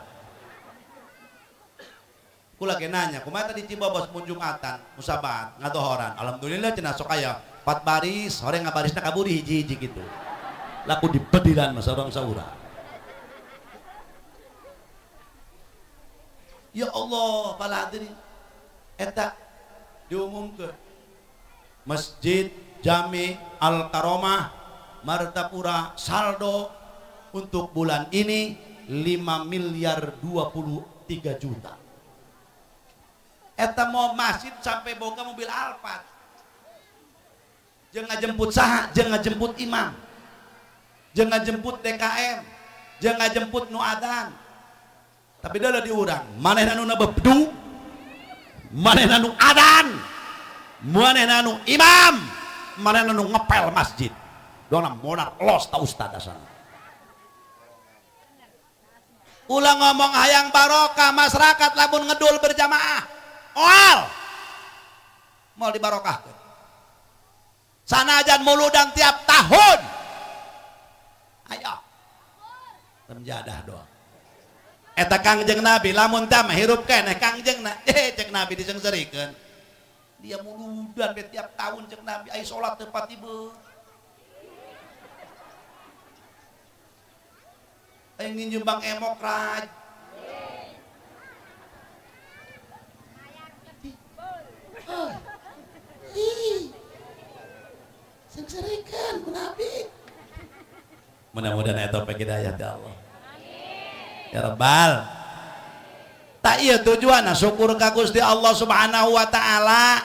Kula ge nanya, kumaha tadi Cibobos mun Jumatan musabaat ngadohoran. Alhamdulillah cenah sok aya 4 baris, horeng ngabarisna kaburi hiji-hiji gitu. Laku dibedilan mah saurang saura. Ya Allah, para hadirin. Eta diumumkeun Masjid Jami Al Karomah Martapura saldo untuk bulan ini 5.023 juta. Eta mau masjid sampai boga mobil Alphard. Jeung ngajemput saha, jeung ngajemput imam. Jeung ngajemput DKM, jeung ngajemput nu adzan. Tapi deuleu diurang, manehna nu bebedu, manehna nu adzan, manehna nu imam, manehna nu ngepel masjid. Doang monar los ta ustad asana. Ulah ngomong hayang barokah masyarakat lamun ngedul berjamaah. Oal mau dibarokahkeun. Sanajan muludan tiap tahun. Ayo. Temjadah doang. Eta Kangjeng Nabi lamun tah mah hirup keneh Kangjengna. Cek Nabi disengserikeun. Dia muludan be tiap tahun cek Nabi ai salat teu patibeut. Aing nginjem Bang Emok raj. Sengserikan ku Nabi. Mudah-mudahan eta topik hidayah ya Allah. Ya Rabbal. Tak iya tujuanna syukur ka Gusti Allah Subhanahu wa taala.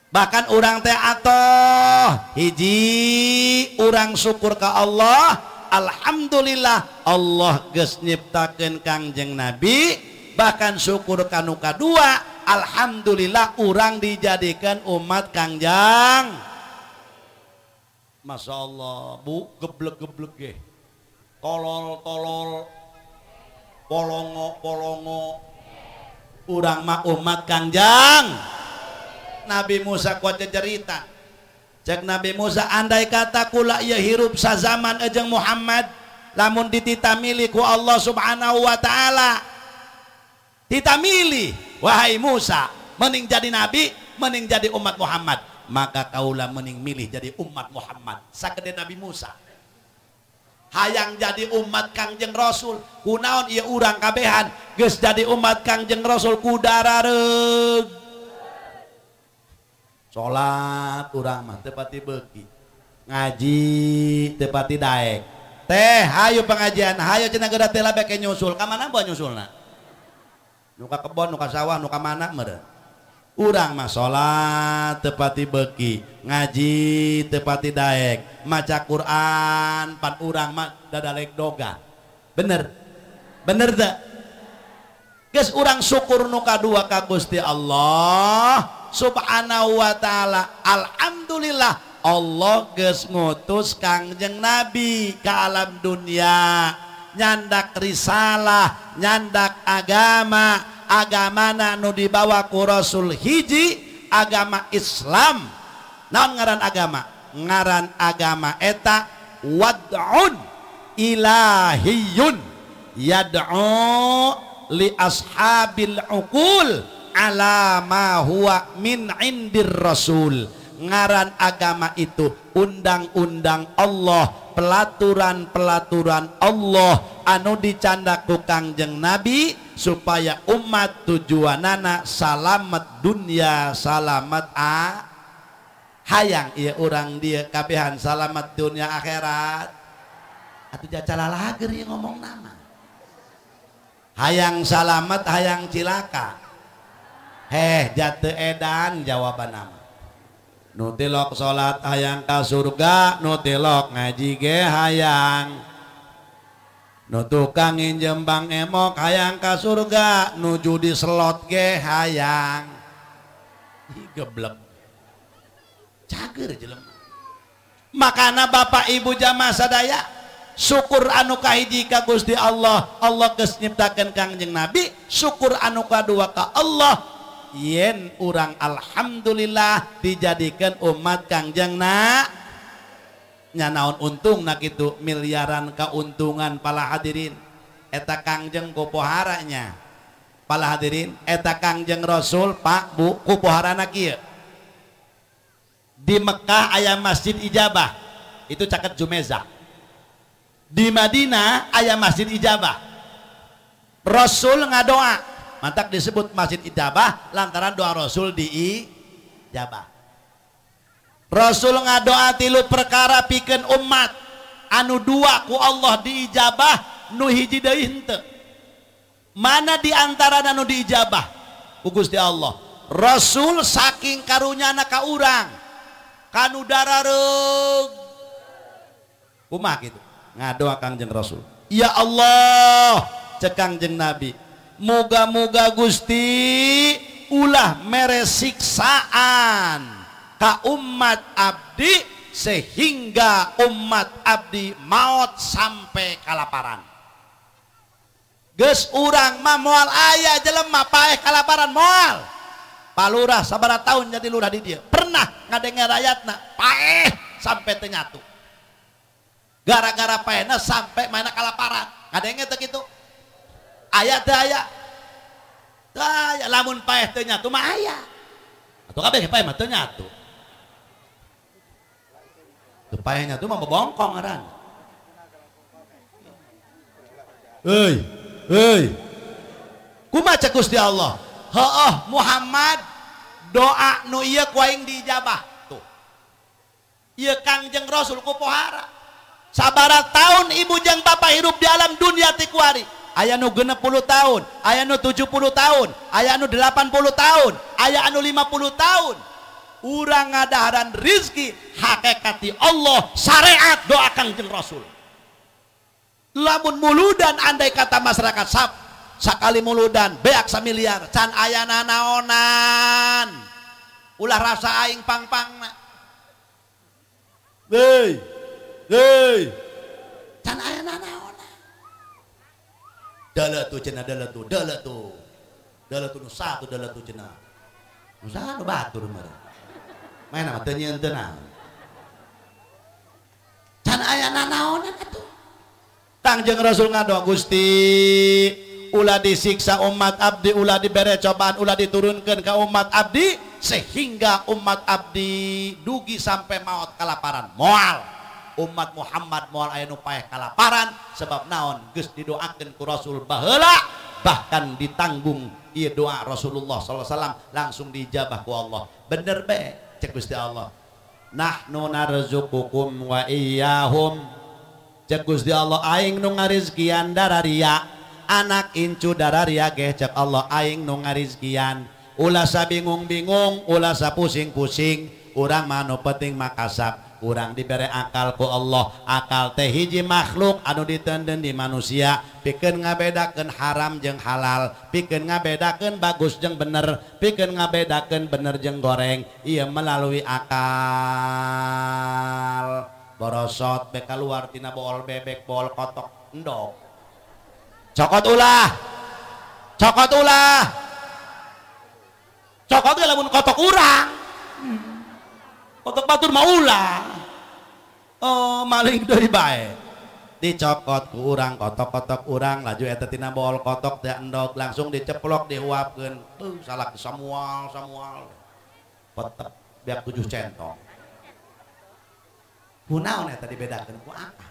Bahkan urang teh atoh hiji urang syukur ka Allah, alhamdulillah Allah geus nyiptakeun Kangjeng Nabi, bahkan syukur ka nu kadua, alhamdulillah urang dijadikan umat Kangjeng. Masya Allah, bu geblek-geblek ge, tolol-tolol, polongo-polongo, urang mah umat Kangjeng. Nabi Musa kuat cerita. Cek Nabi Musa andai kata kula ieu hirup sazaman ejeng Muhammad, lamun dititamili ku Allah Subhanahu wa taala. Titamili, wahai Musa, mending jadi nabi, mending jadi umat Muhammad. Maka kaula mending milih jadi umat Muhammad sagede Nabi Musa. Hayang jadi umat Kangjeng Rasul, kunaon ieu urang kabehan geus jadi umat Kangjeng Rasul ku darareug. Salat urang mah teu pati beuki, ngaji teu pati daek. Teh hayu pengajian, hayu cenah geura teh labek nyusul. Ka mana bae nyusulna? Nu ka kebon, nu ka sawah, nu ka mana meureun. Urang mah salat teu pati beuki, ngaji teu pati daek, maca Quran pan urang mah dadalek doga. Bener? Bener teu? Geus urang syukur nu kadua ka Gusti Allah Subhanahu wa taala. Alhamdulillah Allah geus ngutus Kangjeng Nabi ka alam dunia, nyandak risalah, nyandak agama. Agamana nu dibawa ku Rasul hiji agama Islam. Naon ngaran agama? Ngaran agama eta wad'un ilahiyun yad'u li ashabil uqul ala ma huwa min indir rasul. Ngaran agama itu undang-undang Allah, pelaturan-pelaturan Allah anu dicandak ku Kangjeng Nabi supaya umat tujuanana salamet dunia salamet a hayang ieu urang dieu kabehan salamet dunia akhirat. Atuh jacala lager ieu ngomong nama. Hayang salamet hayang cilaka. Heh jatuh edan jawaban nama. Nu tilok salat hayang ka surga, nu tilok ngaji ge hayang. Nu tukang nginjem bang emok hayang ka surga, nu judi slot ge hayang. Ih geblek. Cager jelema. Makana bapak ibu jamaah sadaya syukur anu kahiji ka Gusti Allah, Allah geus nyiptakeun Kangjeng Nabi, syukur anu kadua ka Allah yen urang alhamdulillah dijadikan umat Kangjeng na nya naon untungna kitu miliaran keuntungan pala hadirin eta Kangjeng kupoharanya pala hadirin eta Kangjeng Rasul Pak Bu kupoharana kieu. Di Mekah aya Masjid Ijabah itu caket Jumezah. Di Madinah aya Masjid Ijabah. Rasul ngadoa mantak disebut Masjid Ijabah lantaran doa Rasul diijabah. Rasul ngadoa tilu perkara pikeun umat anu dua ku Allah diijabah, nu hiji deui henteu. Mana di antara anu diijabah ku Gusti Allah? Rasul saking karunyana ka urang kanu darareug. Kumaha kitu? Ngadoa Kangjeng Rasul. Ya Allah, cek Kangjeng Nabi, moga-moga Gusti ulah mere siksaan ka umat abdi sehingga umat abdi maut sampai kalaparan. Geus urang mah moal aya jelema paeh kalaparan moal. Palurah sabaraha tahun jadi lurah di dieu, pernah ngadenge rakyatna paeh sampai teu nyatu. Gara-gara paehna sampai mana kalaparan. Ngadenge teu kitu? Aya teu aya? Teu aya. Lamun paeh teu nyatu mah aya. Atuh kabeh paeh mah teu nyatu. Teu paeh nyatu mah bobongkong ngaran. Heuy, heuy. Kumaha cek Gusti Allah? Heueuh Muhammad, doa nu ieu ku aing diijabah. Tuh. Ieu Kangjeng Rasul ku pohara. Sabaraha tahun ibu jeung bapak hirup di alam dunia ti kuari. Aya nu 60 tahun, aya nu 70 tahun, aya nu 80 tahun, aya anu 50 tahun. Urang ngadaharan rizki hakikati Allah syariat doa Kangjeng Rasul. Lamun muludan andai kata masyarakat sap sakali muludan beak samiliar can aya nanaonan. Ulah rasa aing pang-pangna. Hei, hei. Can aya nanaonan. Dala tu cenah, dala tu, dala tu. Dala tu nu satu, dala tu cenah. Nu satu batur meureun. Maena mah teu nyieun teu naon. Can aya nanaonan atuh. Kangjeng Rasul ngadoa Gusti ulah disiksa umat abdi, ulah dibere cobaan, ulah diturunkan ke umat abdi sehingga umat abdi dugi sampai maut kalaparan. Moal umat Muhammad moal aya nu paeh kalaparan sebab naon geus didoakeun ku Rasul baheula, bahkan ditanggung ieu doa Rasulullah sallallahu alaihi wasallam langsung diijabah ku Allah. Bener be cek Gusti Allah. Nahnu narzuqukum wa iyyahum. Cek Gusti Allah aing nu ngarizkian dararia, anak incu dararia ge cek Allah aing nu ngarizkian. Ulah sabingung-bingung, ulah sapusing-pusing, urang mah nu penting makasab. Urang dibere akal ku Allah. Akal teh hiji makhluk anu ditenden di manusia, pikeun ngabedakeun haram jeung halal, pikeun ngabedakeun bagus jeung bener, pikeun ngabedakeun bener jeung goreng. Ieu melalui akal. Borosot be kaluar tina bool bebek, bool kotok endog. Cokot ulah. Cokot ulah. Cokot ge lamun kotok urang. Kotok batur mah ulah. Oh, maling deui bae. Dicokot ku urang, kotok-kotok urang, laju eta tina bool kotok teh endog langsung diceplok dihuapkeun. Salah samual samual. Petep biak 7 centong. Kunaon eta dibedakeun ku akal.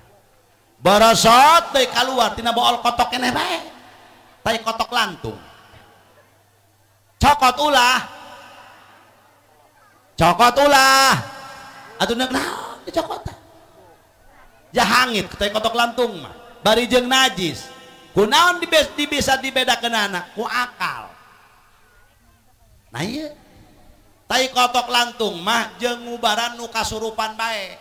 Borosot deui kaluar tina bool kotok keneh bae. Tai kotok lantung. Cokot ulah. Cokot ulah. Atuh neuk naon dicokot. Jahangit tai kotok lantung mah. Bari jeung najis. Kunaon bisa dibedakeun anak ku akal. Nah ieu tai kotok lantung mah jeung ngubaran nu kasurupan bae.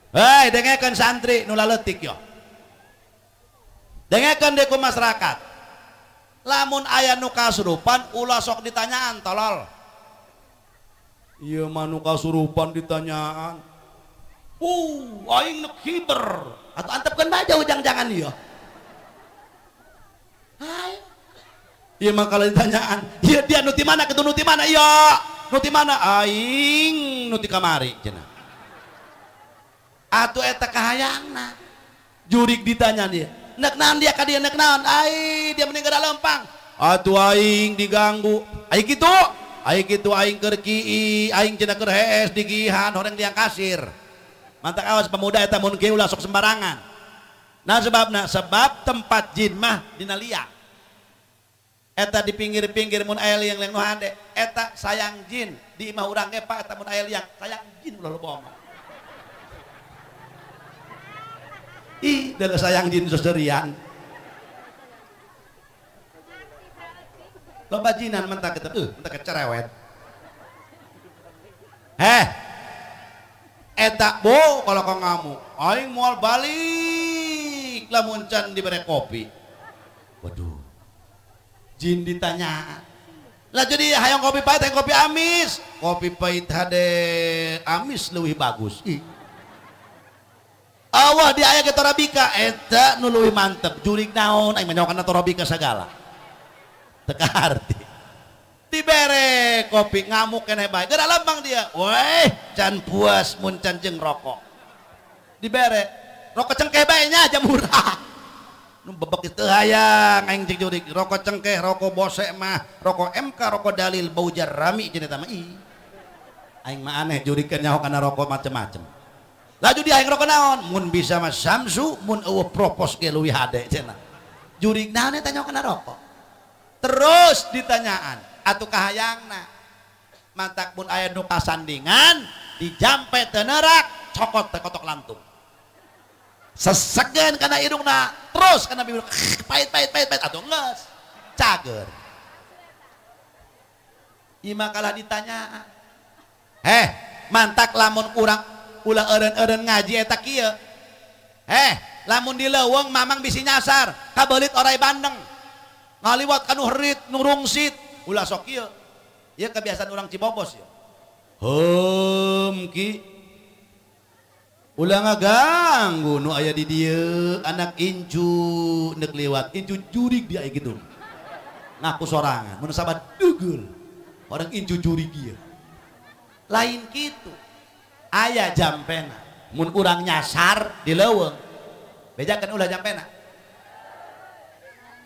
Hei, dengekeun santri nu laletik yo. Dengekeun deui ku masyarakat. Lamun aya nu kasurupan ulah sok ditanyaan tolol. Ieu mah nu kasurupan ditanyaan. Aing nek hiber. Atuh antepkeun bae ujang-jangan ieu. Hai. Ieu mah kalau ditanyaan, ieu dia nu ti mana kitu nu ti mana ieu? Nu ti mana aing nu ti kamari cenah. Atuh eta kahayangna. Jurik ditanya dia. Nek naon dia ka dia nek naon? Ai dia mending gara lempang. Atuh aing diganggu. Ai kitu. Ai kitu aing keur kii, aing cenah keur hees digihan horeng liang kasir. Mantak awas pemuda eta mun kieu ulah sok sembarangan. Nah sebabna sebab tempat jin mah dina liang. Eta di pinggir-pinggir mun aya liang-liang nu hade, eta sayang jin di imah urang ge Pak eta mun aya liang, sayang jin ulah loba omong. Ih, dan sayang jin seserian. Loba jinan mentak kitu, mentak cerewet. Heh. Eta bo kalau kau ngamuk, aing moal balik lamun can dibere kopi. Waduh. Jin ditanya. Lah jadi hayang kopi pahit, hayang kopi amis. Kopi pahit hade amis leuwih bagus. Ih. Awah di aya ke Torabika eta nu leuwih mantep. Jurig naon aing mah nyawa kana Torabika sagala. Teu kaharti. Dibere kopi ngamuk keneh bae. Geura lempang dia. Weh, can puas mun can jeung rokok. Dibere rokok cengkeh bae nya aja murah. Nu bebek teu hayang aing jeung jurig rokok cengkeh, rokok bosek mah, rokok MK, rokok dalil bau jarami jeung eta mah. Ih. Aing mah aneh jurig nyaho kana rokok macem-macem. Laju dia aing rokok naon? Mun bisa mah Samsu, mun eueuh propos ge leuwih hade cenah. Jurig naon eta nyaho kana rokok? Terus ditanyaan atuh kahayangna. Mantak mun aya nu kasandingan dijampe teu nerak, cokot teh kotok lantung. Sesegen kana irungna, terus kana bibir pahit pahit pahit pahit atuh geus cager. Ieu mah kalah ditanyaan. Heh, mantak lamun urang ulah eureun-eureun ngaji eta kieu. Heh, lamun di leuweung mamang bisi nyasar, kabelit orai bandeng. Ngaliwat kanu herit, nu rungsit, ulah sok kieu. Ieu kebiasaan urang Cibobos ya. Heum ki. Ulah ngaganggu nu aya di dieu, anak incu neuk liwat, incu jurig dia gitu. Ngaku sorangan, mun sabat dugul. Orang incu jurig ieu. Lain kitu. Aya jampena. Mun urang nyasar di leuweung, bejakeun ulah jampena.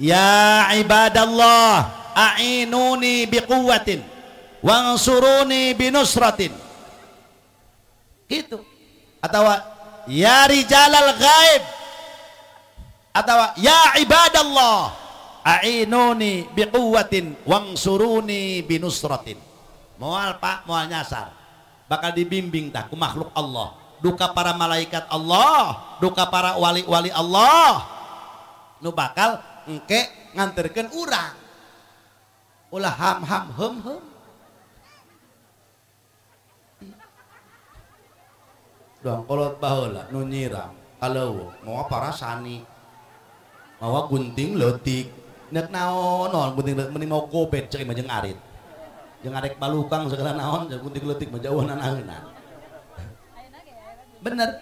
Ya ibadallah, a'inuni biquwwatin wansuruni binusratin. Gitu. Atau ya rijalal ghaib, atau ya ibadallah a'inuni biquwwatin wansuruni binusratin. Moal pak, moal nyasar. Bakal dibimbing tah ku makhluk Allah, duka para malaikat Allah, duka para wali-wali Allah. Nu bakal engke nganterkeun urang. Ulah ham ham hem hem. Doang kolot baheula nu nyiram kaleuweung mawa parasani, mawa gunting leutik. Nek naon naon gunting leutik mending mau gobet cek mah jeung arit. Jeung arek balukang segala naon jeung gunting leutik mah jauh nanaeunan. Bener.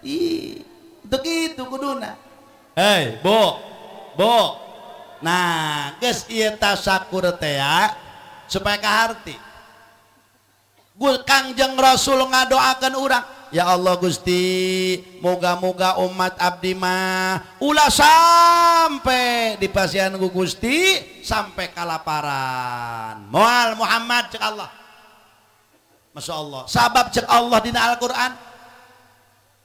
Ih, teu kitu kuduna. Hei, Bu. Bu. Nah, geus ieu tasakur teh supaya kaharti. Kangjeng Rasul ngadoakeun urang, ya Allah Gusti, moga-moga umat abdi mah ulah sampai di pasian ku Gusti sampai kalaparan. Moal Muhammad cek Allah. Masya Allah. Sabab cek Allah dina Al-Qur'an,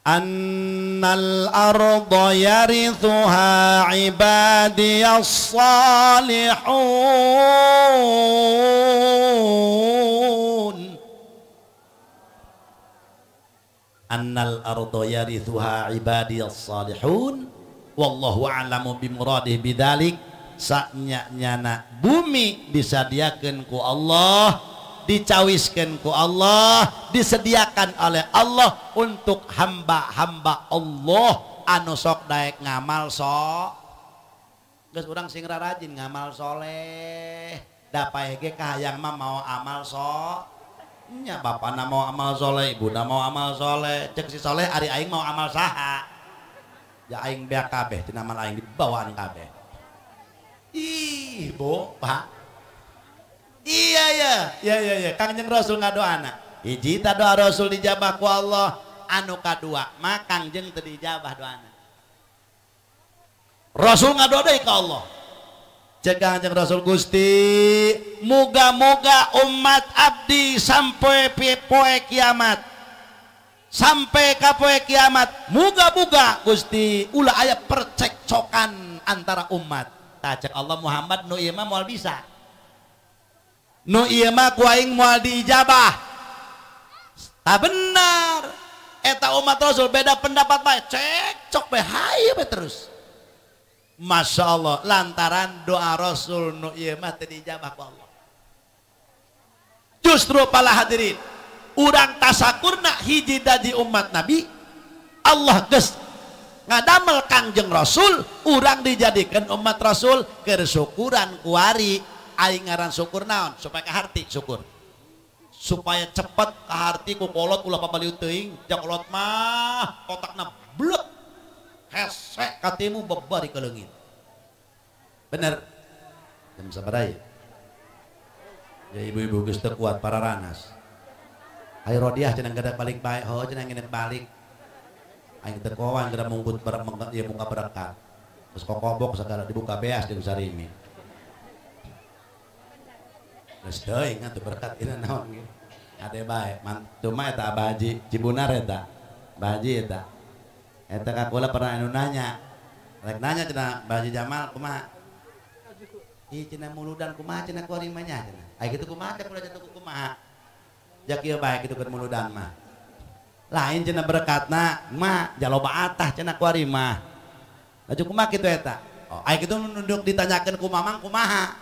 annal arda yarithuha ibadiyas salihun. Annal arda yarithuha ibadiyas salihun wallahu a'lamu bimuradihi bidzalik. Saknya-nyana bumi disadiakeun ku Allah, dicawiskeun ku Allah, disediakan oleh Allah untuk hamba-hamba Allah anu sok daek ngamal sok. Geus urang sing rarajin ngamal soleh, da paeh ge kahayang mah mau amal sok. Nya bapana mau amal soleh, ibuna mau amal soleh, cek si soleh ari aing mau amal saha. Ya aing beak kabeh tina amal aing dibawaan kabeh. Ih, Bu, Pak. Iya ya, ya ya ya. Kangjeng Rasul ngadoana. Hiji ta doa Rasul dijabah ku Allah, anu kadua mah Kangjeng teu dijabah doana. Rasul ngadoa deui ka Allah. Cek Kangjeng Rasul, Gusti, muga-muga umat abdi sampai poe kiamat. Sampai ka poe kiamat, muga-muga Gusti ulah aya percekcokan antara umat. Tah cek Allah, Muhammad nu ieu mah moal bisa. Nu ieu mah ku aing moal diijabah. Tak benar. Eta umat Rasul beda pendapat bae, cekcok bae hayu bae terus. Masya Allah, lantaran doa Rasul nu ieu mah teu diijabah ku Allah. Justru para hadirin, urang tasakurna hiji dadi umat Nabi, Allah geus ngadamel Kangjeng Rasul, urang dijadikan umat Rasul keur syukuran kuari. Aing ngaran syukur naon? Supaya kaharti syukur. Supaya cepet kaharti ku kolot ulah pabaliut teuing, ja kolot mah otakna blek. Hesek katimu bebari ke leungit. Bener. Jam sabaraha ya? Ya ibu-ibu geus teu kuat pararanas. Hayo rodiah cenah geura balik bae, ho cenah nginep balik. Aing teu kowan geura munggut bareng ieu muka berkat. Geus kokobok sagala dibuka beas jeung sarimi. Geus teuing atuh berkat ieu naon ge. Ade bae, mantu mah eta Abah Haji Cibunar eta. Abah Haji eta. Eta ka kula pernah anu nanya. Rek nanya cenah Abah Haji Jamal kumaha? Ih cenah muludan kumaha cenah kuari mah nya cenah. Ai kitu kumaha teh kula jatuh kumaha? Ja kieu bae kitu keur muludan mah. Lain cenah berkatna mah jaloba atah cenah kuari mah. Laju kumaha kitu eta? Oh, ai kitu nunduk ditanyakeun ku mamang kumaha?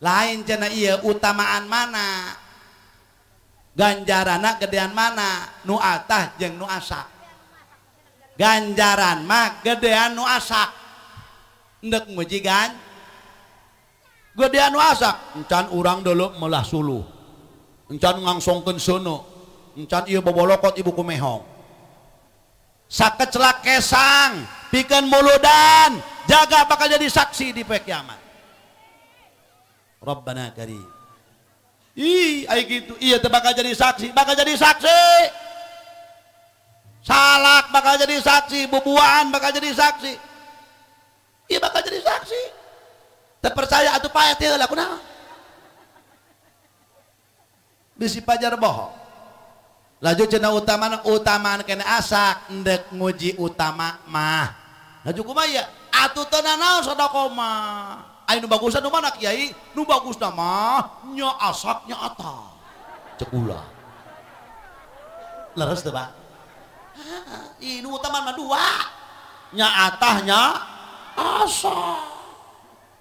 Lain cenah ieu utamaan mana? Ganjarana gedean mana? Nu atah jeung nu asak. Ganjaran mah gedean nu asak. Endek muji gan? Gedean nu asak. Encan urang deuleu melah suluh. Encan ngangsongkeun seuneu. Encan ieu bobolokot ibu kumehong. Sakecelak kesang, pikeun muludan, jaga bakal jadi saksi di poe kiamat. Rabbana karim. Ih, ai kitu, ieu teh bakal jadi saksi, bakal jadi saksi. Salak bakal jadi saksi, bubuaan bakal jadi saksi. Iya bakal jadi saksi. Teu percaya atuh paeh teh heula kunaon? Bisi pajar bohong. Laju cenah utamaan utamaan kene asak endek nguji utama mah. Laju kumaha ya? Atuh teu nanaon sedekah mah. Aya nu bagusna nu mana kiai? Nu bagusna mah nya asak nya atah. Cek ulah. Leres teu, Pak? Ih, nu utama mah dua. Nya atah nya asak.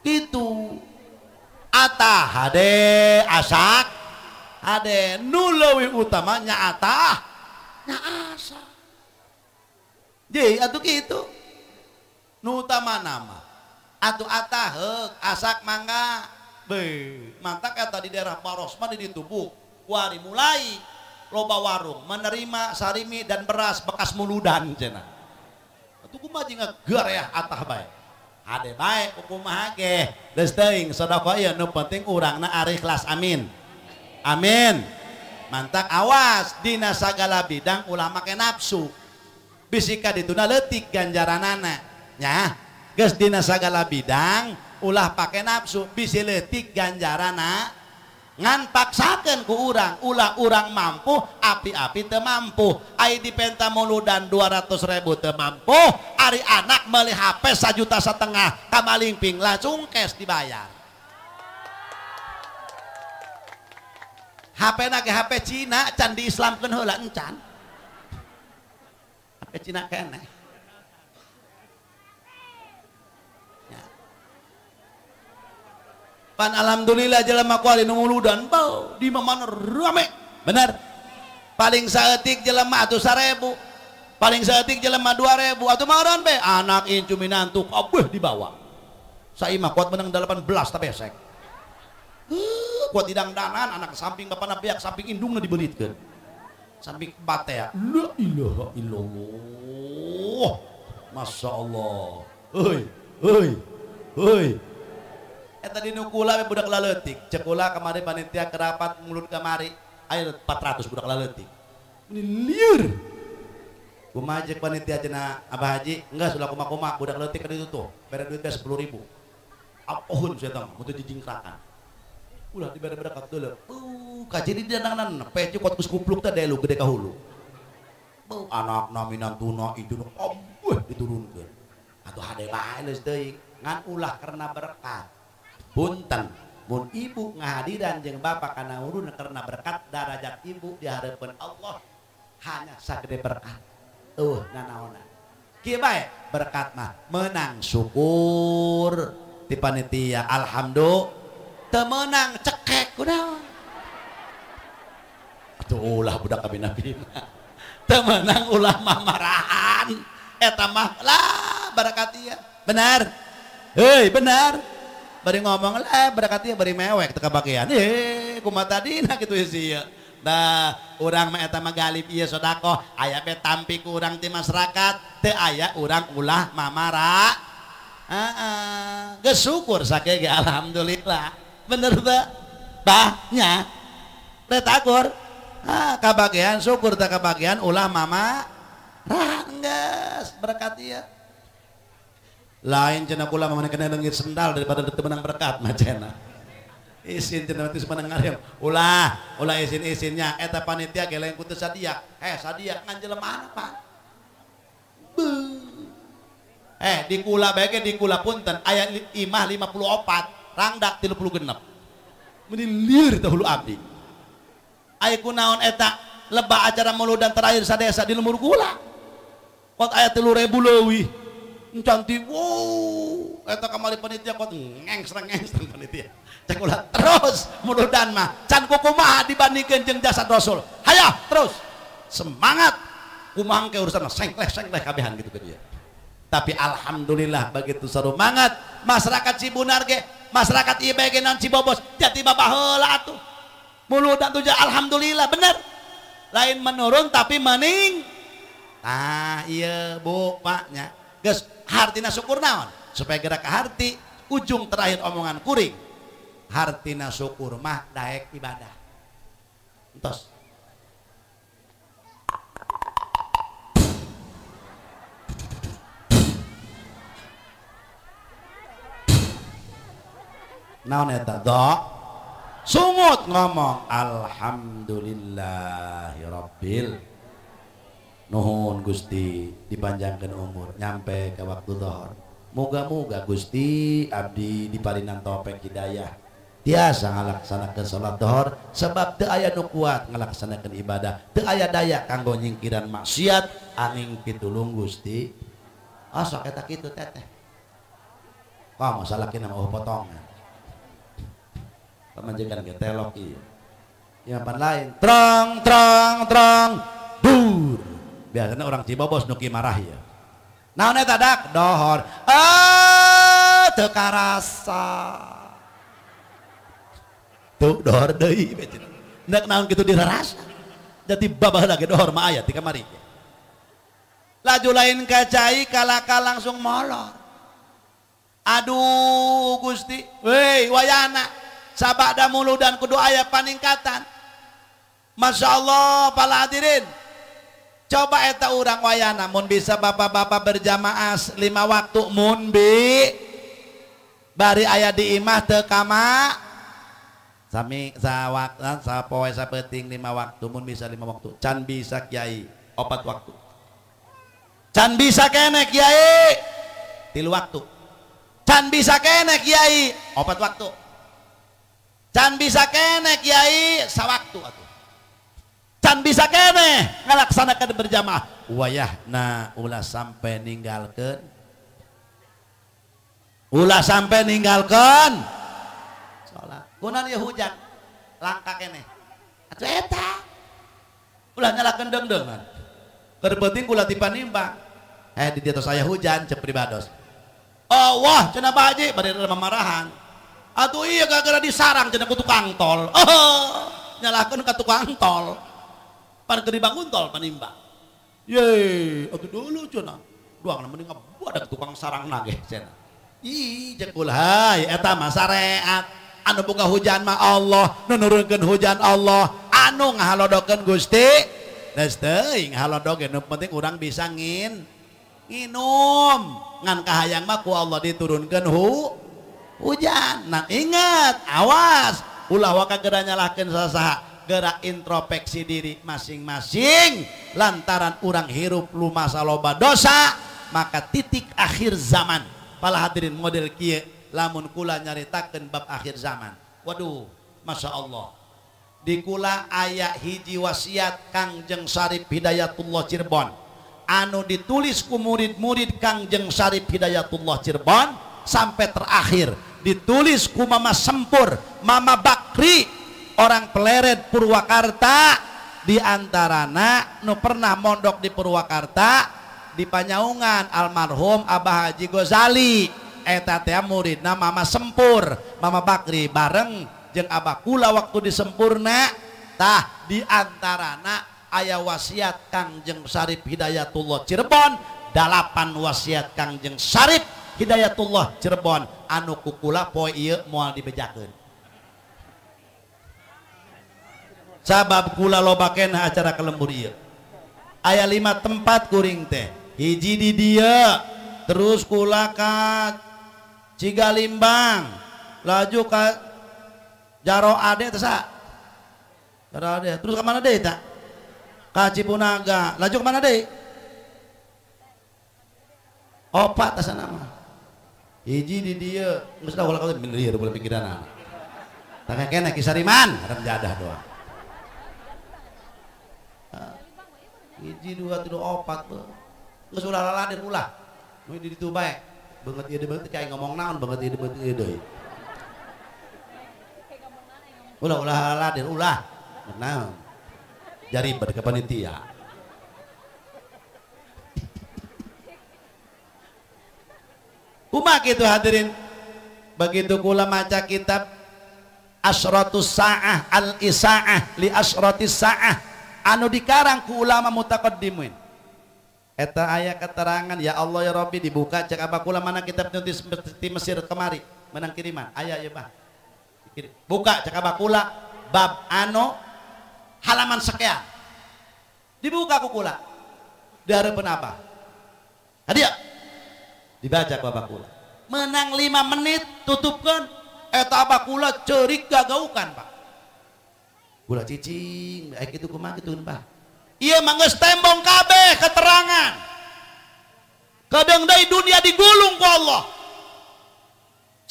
Gitu. Atah hade asak hade nu leuwih utama nya atah nya asak. Jadi atuh kitu. Nu utama nama atuh atah heuk asak mangga. Beuh, mantak eta di daerah Baros mah di ditubuh. Wari mulai loba warung menerima sarimi dan beras bekas muludan cenah. Atuh kumaha jeung ngagar ya atah bae. Hade bae kumaha ge. Geus teuing sedekah ieu nu penting urangna ari ikhlas amin. Amin. Mantak awas dina sagala bidang ulah make nafsu. Bisi ka dituna leutik ganjaranana. Nya, geus dina sagala bidang ulah pake nafsu bisi leutik ganjarana. Ngan paksakeun ku urang, ulah urang mampu api-api teu mampu. Ai dipenta muludan 200.000 teu mampu, ari anak meuli HP 1,5 juta kamalingping langsung cash dibayar. HP na ge HP Cina can diislamkeun heula encan. HP Cina keneh. Pan alhamdulillah jelema kuali nu muludan bau di mana rame. Bener. Paling saeutik jelema atuh 1000. Paling saeutik jelema 2000 atuh mauran be anak incu minantu kabeh dibawa. Saimah kuat menang 18 ta besek. Kuat didangdanan anak samping bapana beak samping indungna dibelitkeun. Samping batea. La ilaha illallah. Masya Allah. Heuy, heuy, heuy. Eta di nu kula we budak laleutik. Cek kula kamari panitia kerapat mulut kamari aya 400 budak laleutik. Ini liur. Kumaha jeung panitia cenah Abah Haji, enggeus ulah kumaha-kumaha budak leutik ka ditu tuh. Bere duit teh 10.000. Apohun sia tah mun teu jijingkrakan. Ulah dibere-bere ka deuleu. Kajiri didangdanan pece kuat geus kupluk teh delu gede ka hulu. Beuh anakna minantuna induna abuh diturunkeun. Atuh hade bae geus teuing ngan ulah karena berkat. Punten mun ibu ngahadiran jeung bapak kana urun karena berkat darajat ibu di hadapan Allah hanya sagede berkat. Nanaonan. Kieu bae berkat mah menang syukur ti panitia alhamdulillah teu meunang cekek kunaon. Atuh ulah budak kabina-bina. Teu meunang ulah mamarahan eta mah lah berkat ieu. Benar. Heuy benar. Bari ngomong lah berkat ieu bari mewek teu kabagian. Kumaha tadina kitu sih. Nah, urang mah eta mah galib ieu sedekah, aya be tampi ku urang ti masyarakat, teu aya urang ulah mamara. Heeh, geus syukur sakieu ge alhamdulillah. Bener teu? Bah nya. Teu takur. Ah, kabagian syukur teu kabagian ulah mama. Rah geus berkat ieu. Lain cenah kula mah kena leungit sendal daripada teu menang berkat mah cenah. Isin cenah teh menang ngarem. Ulah, ulah isin-isinnya eta panitia ge lain ku teu sadia. Sadia ngan jelema Pak. Beuh. Di kula bae ge di kula punten aya imah 54, rangdak 36. Meuni lieur teh hulu abdi. Aya kunaon eta lebak acara muludan terakhir sadesa di lembur kula. Kot aya 3.000 leuwih. Cantik, wow, eta kamari panitia kot ngengsreng panitia. Cek ulah terus muludan mah, can kumaha dibandingkeun jeung jasad Rasul. Hayah terus, semangat. Kumaha ke urusan mah sengkleh kabehan gitu ke dia. Tapi alhamdulillah begitu semangat masyarakat Cibunar ge, masyarakat ieu bae ge naon Cibobos, jati baheula atuh. Muludan tuh alhamdulillah bener. Lain menurun tapi mening. Tah ieu Bu Pak nya. Geus hartina syukur naon supaya gerak ke harti ujung terakhir omongan kuring hartina syukur mah daek ibadah entos. Naon eta do? Sungut ngomong alhamdulillahirabbil nuhun Gusti dipanjangkeun umur nyampe ke waktu zuhur. Moga-moga Gusti abdi diparinan taufik hidayah tiasa ngalaksanakeun salat zuhur sebab teu aya nu kuat ngalaksanakeun ibadah, teu aya daya kanggo nyingkiran maksiat angin pitulung Gusti. Sok eta kitu teteh. Kok masalah kena mau potongan. Pamajikan ge telok ieu. Ya pan lain trong trong trong dur. Biasanya orang Cibobos nu marah ya. Naon eta dak dohor. Ah teu karasa. Tuh dohor deui cenah. Naon kitu dirarasa. Jadi babah lagi dohor mah aya ti kamari. Laju lain kacai kalaka langsung molor. Aduh Gusti, weh wayana sabada muludan kudu aya paningkatan. Masya Allah para hadirin, coba eta urang wayana mun bisa bapak-bapak berjamaah 5 waktu mun bi bari aya di imah teu kama sami sawaktan sapoe sapeting 5 waktu mun bisa 5 waktu can bisa kiai 4 waktu can bisa kene kiai 3 waktu can bisa kene kiai 4 waktu can bisa kene kiai sawaktu atuh can bisa kene ngalaksanakeun berjamaah wayahna ulah sampai ninggalkeun ulah sampai ninggalkeun salat kunaon ieu hujan langka kene atuh eta ulah nyalakeun deung-deungan keur penting kula tipanimbang di dieu tos aya hujan cep pribados oh wah cenah Pak Haji bade mamarahan atuh iya gara-gara disarang cenah ku tukang tol. Oh, nyalahkeun ka tukang tol. Pan keur dibangun tol panimbang. Ye, atuh dulu cenah. Duang mending ngabuat ada tukang sarang nage cenah. Ih, cek kula hay eta mah syariat. Anu boga hujan mah Allah, nu nurunkeun hujan Allah, anu ngahalodokeun Gusti. Geus teuing halodo ge nu penting urang bisa nginum. Ngan kahayang mah ku Allah diturunkeun hujan. Nah ingat, awas, ulah waka geura nyalahkeun sasaha, geura introspeksi diri masing-masing lantaran urang hirup lumasa loba dosa, maka titik akhir zaman. Para hadirin model kieu lamun kula nyaritakeun bab akhir zaman. Waduh, Masya Allah. Di kula aya hiji wasiat Kangjeng Syarif Hidayatullah Cirebon anu ditulis ku murid-murid Kangjeng Syarif Hidayatullah Cirebon sampai terakhir ditulis ku Mama Sempur, Mama Bakri, orang Pleret Purwakarta, di antarana nu pernah mondok di Purwakarta di Panyaungan almarhum Abah Haji Gozali eta teh muridna Mama Sempur, Mama Bakri bareng jeung Abah kula waktu di Sempurna. Tah di antarana aya wasiat Kangjeng Syarif Hidayatullah Cirebon, 8 wasiat Kangjeng Syarif Hidayatullah Cirebon anu kukula poe ieu moal dibejakeun sabab kula loba keneh acara kelembur ieu aya 5 tempat kuring teh hiji di dieu terus kula ka Cigalimbang laju ka Jaro Ade teh sa Jaro Ade terus ka mana deui ta ka Cipunaga laju ka mana deui opat teh sana mah hiji di dieu geus da ulah kalau bener ieu ulah pikiran tah kene Kisariman rem jadah doang hiji 2 3 4 geus ulah laladir ulah nu di ditu bae beungeut ieu beungeut kayak ngomong naon beungeut ieu beungeut ieu deui ulah ulah laladir ulah naon jaribet ka panitia. Kumaha kitu hadirin begitu kula maca kitab Asratus Sa'ah Al-Isa'ah li Asratis Sa'ah anu dikarang ku ulama mutaqaddimin eta aya keterangan ya Allah ya Rabbi dibuka cek apa kula mana kitab di Mesir kemari menang kiriman aya ya bah buka cek apa kula bab anu halaman sekian dibuka ku kula di hareupeun apa hadiah dibaca ku abah kula menang 5 menit tutupkeun Eta abah kula ceurik gagaukan Pak. Kula cicing aya kitu kumaha kitu Pak. Ieu mah geus tembong kabeh keterangan. Kadang deui dunia digulung ku Allah.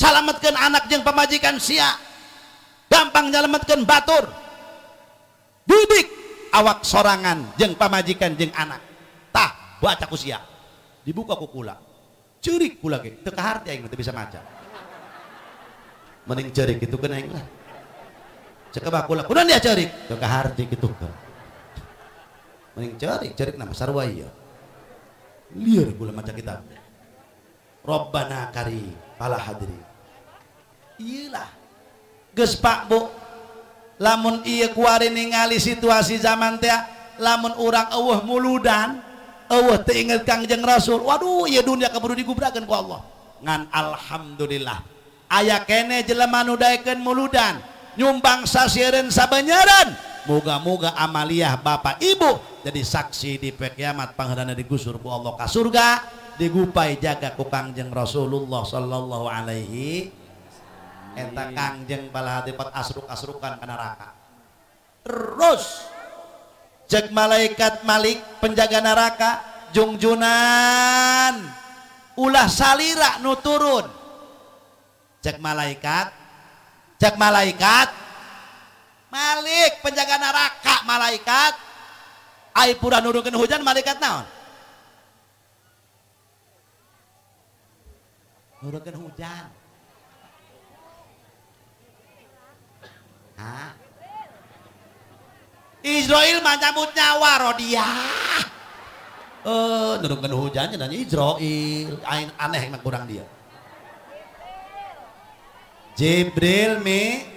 Salametkeun anak jeung pamajikan sia. Gampang nyalametkeun batur. Didik awak sorangan jeung pamajikan jeung anak. Tah baca ku sia. Dibuka ku kula. Ceurik kula ge teu kaharti aing teu bisa maca. Mending ceurik kitu keun aing lah. Cek abah kula, kunaon dia ceurik? Teu kaharti kitu keun. Mending ceurik, ceurik nama sarua ieu. Lieur kula maca kitab. Rabbana kari pala hadirin. Iyalah. Geus Pak Bu, lamun ieu kuari ningali situasi zaman teh, lamun urang eueuh muludan, eueuh teu inget Kangjeng Rasul. Waduh, ieu dunia keburu digubrakeun ku Allah. Ngan alhamdulillah aya kene jelema nu daekeun muludan, nyumbang sasieureun sabeunyereun. Moga-moga amaliyah bapak ibu jadi saksi di poe kiamat pangheulana digusur ku Allah ka surga, digupai jaga ku Kangjeng Rasulullah sallallahu alaihi. Eta Kangjeng pala hadipat asruk-asrukan ka neraka. Terus cek malaikat Malik penjaga neraka, jungjunan ulah salira nu turun. Cek malaikat, cek malaikat Malik penjaga neraka, malaikat ai pura nurunkeun hujan malaikat naon? Nurunkeun hujan. Hah? Israil mah nyambut nyawa rodiah. Nurunkeun hujan cenah Israil. Aing aneh emang kurang dia. Jibril mi.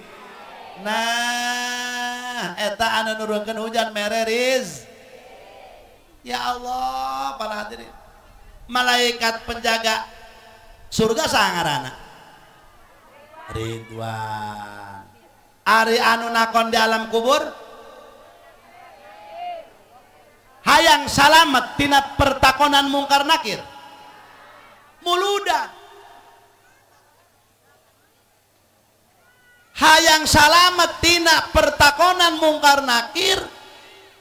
Nah, eta anu nurunkeun hujan mere riz. Ya Allah, para hadirin. Malaikat penjaga surga sangarana Ridwan. Ari anu nakon di alam kubur hayang salamet tina pertakonan mungkar nakir muludan. Hayang salamet tina pertakonan mungkar nakir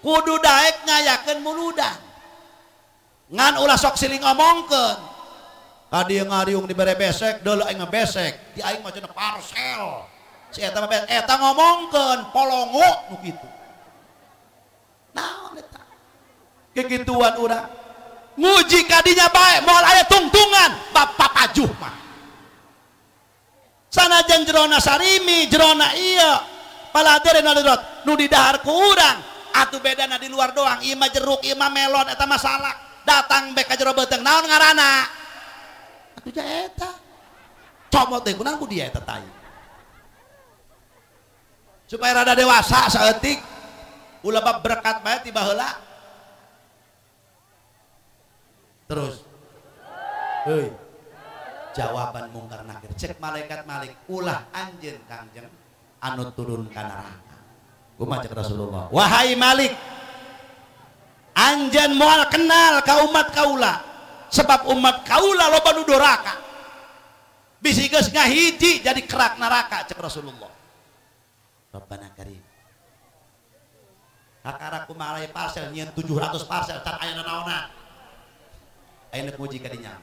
kudu daek ngayakeun muludan. Ngan ulah sok siling omongkeun. Kadi ngariung dibere besek, deuleu aing ngebesek, di aing mah cenah parcel. Si eta mah eta ngomongkeun polongo nu kitu. Naon eta? Kikituan urang. Nguji kadinya bae moal aya tungtungan bapak pajuh mah. Sanajan jerona sarimi, jerona ieu. Paladere nalurot nu didahar ku urang, atuh bedana di luar doang, ieu mah jeruk, ieu mah melon, eta mah salak. Datang bae ka jero beuteung, naon ngaranna? Atuh ja eta. Comot teh kunaon ku dia eta tai. Supaya rada dewasa saeutik, ulah bab berkat bae ti baheula. Terus. Heuy. Jawaban mungkar nakir cek malaikat Malik ulah anjeun Kangjeng anu turun ka neraka. Kumaha cek Rasulullah? Wahai Malik, anjeun moal kenal ka umat kaula sebab umat kaula loba nu doraka. Bisi geus ngahiji jadi kerak neraka cek Rasulullah. Rabbana karim. Kakara kumaha aya parcel nyieun 700 parcel can aya nanaonan. Aya nu muji ka dinya.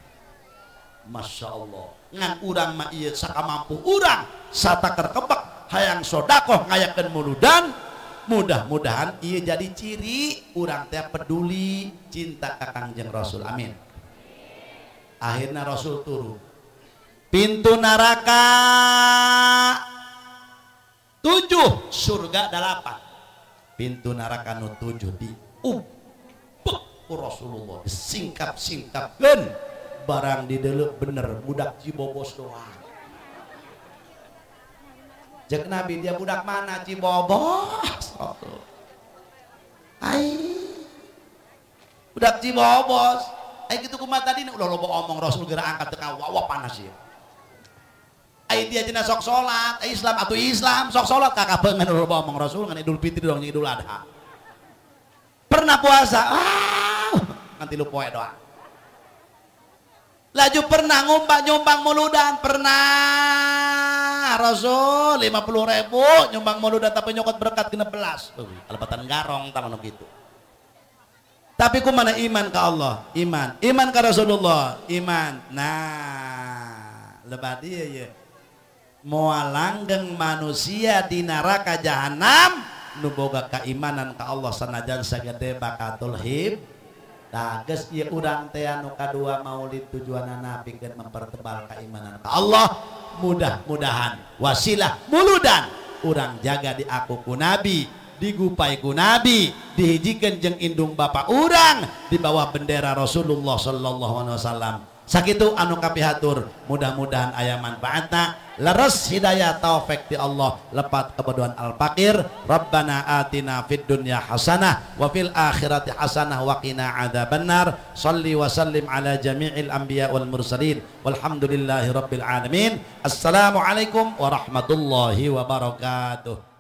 Masya Allah. Ngan urang mah ieu sakamampu urang sataker kebek hayang sodakoh ngayakeun muludan. Mudah-mudahan ieu jadi ciri urang teh peduli cinta ka Kangjeng Rasul. Amin. Akhirnya Rasul turun. Pintu neraka 7, surga 8. Pintu neraka nu 7 diubek ku Rasulullah, disingkap-singkapkeun. Barang di deuleu bener budak Cibobos doang. Cek Nabi dia budak mana Cibobos? Ai. Budak Cibobos. Ai kitu kumaha tadi ulah loba omong Rasul geura angkat teu kawawa panas ieu. Ai dia cenah sok salat, ai Islam atuh Islam sok salat kakabeungan ulah loba omong Rasul ngan Idul Fitri doang jeung Idul Adha. Pernah puasa? Ah, ngan 3 poe doang. Laju pernah ngumbang nyumbang muludan, pernah. Ah Rasul 50.000 nyumbang muludan tapi nyokot berkat 16. Kalepatan garong tah anu kitu. Tapi kumana iman ka Allah? Iman. Iman ka Rasulullah? Iman. Nah, lebat ieu ye. Moal langgeng manusia di neraka jahanam nu boga keimanan ka Allah sanajan sagede bakatul hib. Tah geus ieu urang teh anu kadua maulid tujuanana pikeun mempertebal keimanan ka Allah. Mudah-mudahan wasilah muludan urang jaga di aku ku nabi, digupai ku nabi, dihijikeun jeung indung bapa urang di bawah bendera Rasulullah sallallahu alaihi wasallam. Sakitu anu kapihatur, mudah-mudahan aya manfaatna, leres hidayah taufik ti Allah, lepat kebodohan al-fakir. Rabbana atina fid dunya hasanah wa fil akhirati hasanah wa qina adzabannar. Shalli wa sallim ala jami'il anbiya wal mursalin walhamdulillahi rabbil alamin. Assalamualaikum warahmatullahi wabarakatuh.